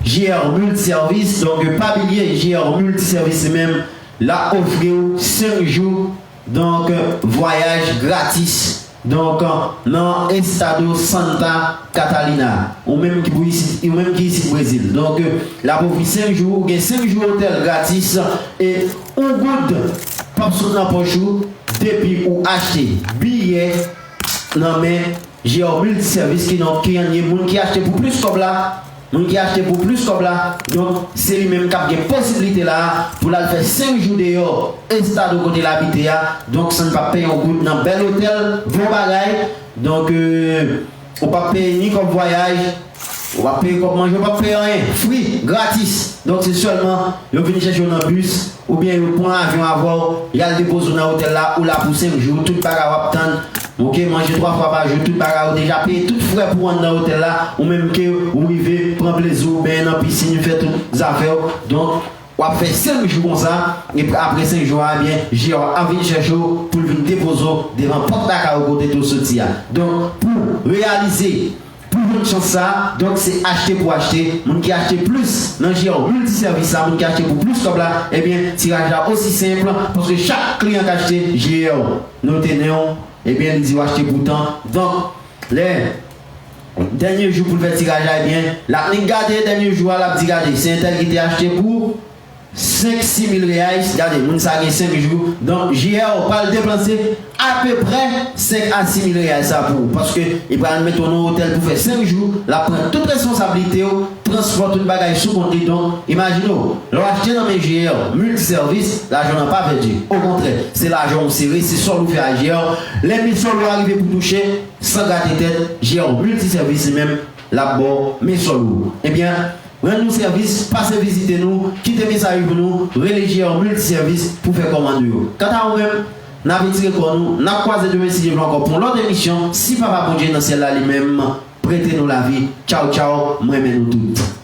J R Multiservice. Donk, pa bliye, J R Multiservice li menm, l ap ofri w senk jou, donk, vwayaj gratis. Donk, nan Estado Santa Catalina. Ou menm ki pou isit, ou menm ki isit Brezil. Donk, l ap ofri senk jou, ou gen senk jou otèl gratis e yon goud p ap sot nan pòch ou depi ou achte biyè nan men J R Multiservice, ki donk, ki anyen moun ki achte pou plis kòb la, moun ki achte pou plis kòb la, donk, se li menm k ap gen posiblite la pou l al fè senk jou deyò, estado kote l abite a. Donk, san l p ap peye yon goud nan bèl otèl, bon bagay. Donk, e, ou p ap peye ni kòb vwayaj, ou p ap peye kòb manje, ou p ap peye anyen. Fri, gratis. Donk, se sèlman yo vin chèche w nan bis, oubyen yo pran avyon avè w, y al depoze w nan otèl la, ou la pou senk jou, tout bagay w ap tann, oke, manje twa fwa pa jou, tout bagay ou deja peye, tout frè pou w anndan otèl la, ou menm ke ou rive pran plezi w, benyen nan pisin, fè tout zafè w. Donk, w ap fè senk jou konsa, epi apre senk jou a, ebyen, J R ap vin chèche w pou l vin depoze w devan pòt lakay ou kote tou soti a. Donk, pou reyalize pou jwenn chans sa, donk se achte pou achte. Moun ki achte plis nan J R Multiservice sa, moun ki achte pou plis kòb la, ebyen, tiraj la osi senp, paske chak kliyan k achte J R, note non w, ebyen, li di w achte pou tan. Donk, lè dènye jou pou l fè tiraj la, ebyen, l ap nik gade dènye jou a, l ap di, gade, se entèl ki te achte pou senk, sis mil reais, gade, moun sa gen senk jou. Donk, J R pral depanse apeprè senk a sis mil reais sa pou ou. Paske li pral mete w nan otèl pou fè senk jou, l ap pran tout responsablite w, transpò, tout bagay sou kont li. Donk, imajine w, lè w achte nan men J R Multiservice, lajan w nan pa pèdi. Okontrè, se lajan w sere, se sòl ou fè a J R. Lè men sòl ou a rive pou touche, san grate tèt, J R Multiservice li menm, l ap ba w men sòl ou. Ebyen, rann nou sèvis, pase vizite nou, kite mesaj pou nou, rele J R Multiservice pou fè kòmand ou yo. Kanta ou menm, n ap etire kò nou, n ap kwaze demen si Dye vle ankò pou yon lòt emisyon, si Papa Bondye nan syèl la li menm prete nou lavi. Tchaw, tchaw, m renmen nou tout.